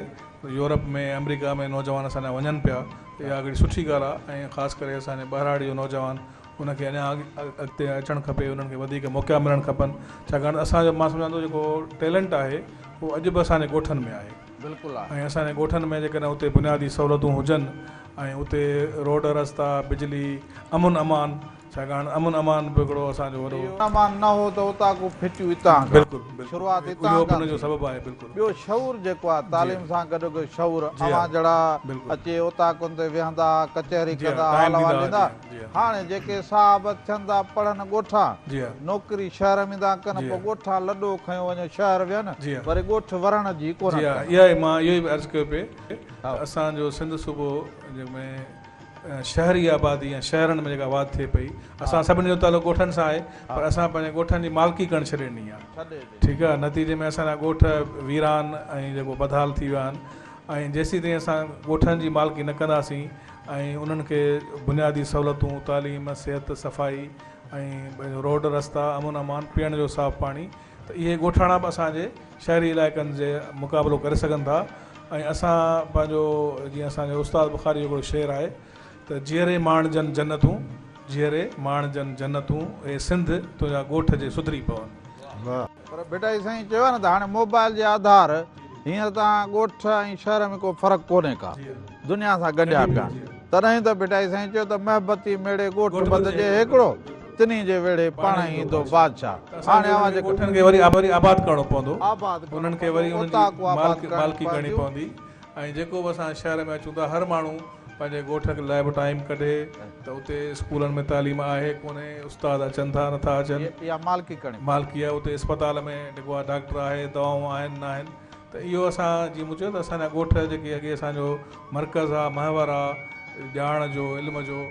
يورپ ۾ آمريڪا ۾ نوجوان اسان جا وڃن پيا ته اها هڪڙي سٺي ڳالهه آهي ۽ خاص ڪري اسان جي ٻهراڙي جو نوجوان ان کي اڃا اڳتي اچڻ کپي انهن کي وڌيڪ موقعا ملڻ کپن ڇاڪاڻ ته اسان جو مان سمجهان ٿو جيڪو ٽيلنٽ آهي اهو اڄ به اسان جي ڳوٺن ۾ آهي بلڪل آهي ۽ اسان جي ڳوٺن ۾ جيڪڏهن اتي بنيادي سهولتون هجن ۽ اتي روڊ رستا بجلي امن امان ڇاڪاڻ امن امان به هڪڙو اسان جو وڏو امن امان نه هو ته اوطاقون ڦٽيون اتان کان بلڪل بلڪل شروعات اتان اهو به کان ان جو ٿي. سبب آهي بلڪل ٻيو شعور جيڪو آهي تعليم سان گڏو گڏ شعور اوهان جهڙا اچي اوطاقن تي ويهندا ڪچهري ڪندا حال احوال ڏيندا هاڻي جيڪي صاحب ٿين ٿا پڙهن ڳوٺان نوڪري شهر ۾ ٿا ڪن پوء ڳوٺان لڏو کنيو وڃيو شهر ويهن وري ڳوٺ ورڻ جي ڪونه جي ها ڪن. اها ئي مان اهو ئي عرض ڪيو پئي ته اسان جو سنڌ صوبو جنهن ۾ شهري آبادي يا شهرن ۾ جيڪا واڌ ٿئي پئي اسان سڀني جو تعلق ڳوٺن سان آهي پر اسان پنهنجي ڳوٺن جي مالڪي ڪرڻ ڇڏي ڏني آهي ٺيڪ آهي نتيجي ۾ اسان جا ڳوٺ ويران ۽ جيڪو بدحال ٿي ويا آهن ۽ جيسيتائين اسان ڳوٺن جي مالڪي نه ڪنداسين ۽ انهن کي بنيادي سهولتون تعليم صحت صفائي ۽ روڊ رستا امن امان پيئڻ جو صاف پاڻي ته اهي ڳوٺاڻا به اسان جي شهري علائقن جي مقابلو ڪري سگهن ٿا ۽ اسان پنهنجو جيئن اسان جي استاد بخاري جو هڪڙو شعر آهي ته جيئري ماڻجن جنتون جيئري ماڻجن جنتون اي سنڌ تنهنجا ڳوٺ جي سڌري پون. پر ڀٽائي سائين چيو آهي نه ته هاڻي موبائل جي آڌار هينئر توهان ڳوٺ ۽ شهر ۾ ڪو فرق ڪونهي ڪا دنيا سان ڳنڍيا پيا آهن تڏهن ته ڀٽائي سائين چيو ته محبتي ميڙي ڳوٺ ٻڌجي هيڪڙو تنهي جي ويڙهي پاڻهي ايندو بادشاهه هاڻي اوهان جيڪو ڳوٺن کي وري آباد ڪرڻو پوندو انهن کي وري انهن جي مالڪي ڪرڻي پوندي ۽ جيڪو به اسان شهر ۾ اچون ٿا هر ماڻهو پنهنجي ڳوٺ لاء به ٽائيم ڪڍي ته اتي اسڪولن ۾ تعليم آهي ڪونهي استاد اچن ٿا نٿا اچن اها مالڪي ڪرڻي مالڪي آهي اتي اسپتال ۾ جيڪو آهي ڊاڪٽر آهي دوائون آهن نه آهن ته اهو اسان جيئن مون چيو ته اسان جا ڳوٺ جيڪي اڳي اسان جو مرڪز آ محور آ ڄاڻ جو علم جو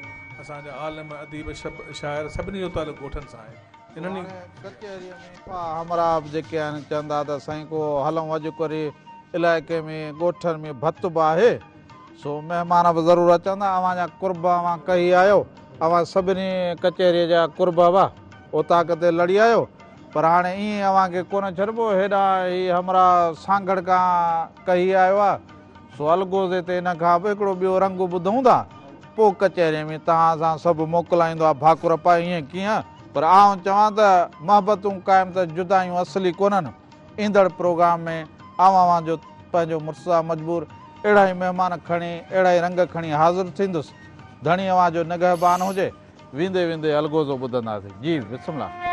اسان جا عالم اديب شاعر سڀني جو تعلق ڳوٺن سان آهي انهن ئي ڪچهريء ۾ همراهه به جيڪي آهن چوندا ته سائين ڪو هلون اڄ ڪري علائقي ۾ ڳوٺن ۾ ڀت به آهي سو مهمان به ضرور اچندا اوهان جا قرب اوهان ڪهي آيو اوهان سڀني ڪچهريء جا قرب هئا اوطاق تي لڙي آيو پر هاڻي ائين اوهان کي ڪونه ڇڏبو هيڏانهن هي همراهه سانگهڙ کان ڪهي آيو آهي سو الغوزي تي ان کان به هڪڙو ٻيو رنگ ٻڌون ٿا پوء ڪچهريء ۾ توهان سان سڀ موڪلائيندو آهي ڀاڪر پائي ائين ڪيئن پر آئون چوان ته محبتون قائم ته جدايون اصلي ڪونهن ايندڙ پروگرام ۾ آئون اوهان جو پنهنجو مرتضيٰ مجبور اهڙا ئي مهمان کڻي اهڙا ئي رنگ کڻي حاضر ٿيندس. ڌڻي اوهان جو نگهبان هجي. ويندي ويندي الغوزو ٻڌنداسين. جي بسم الله.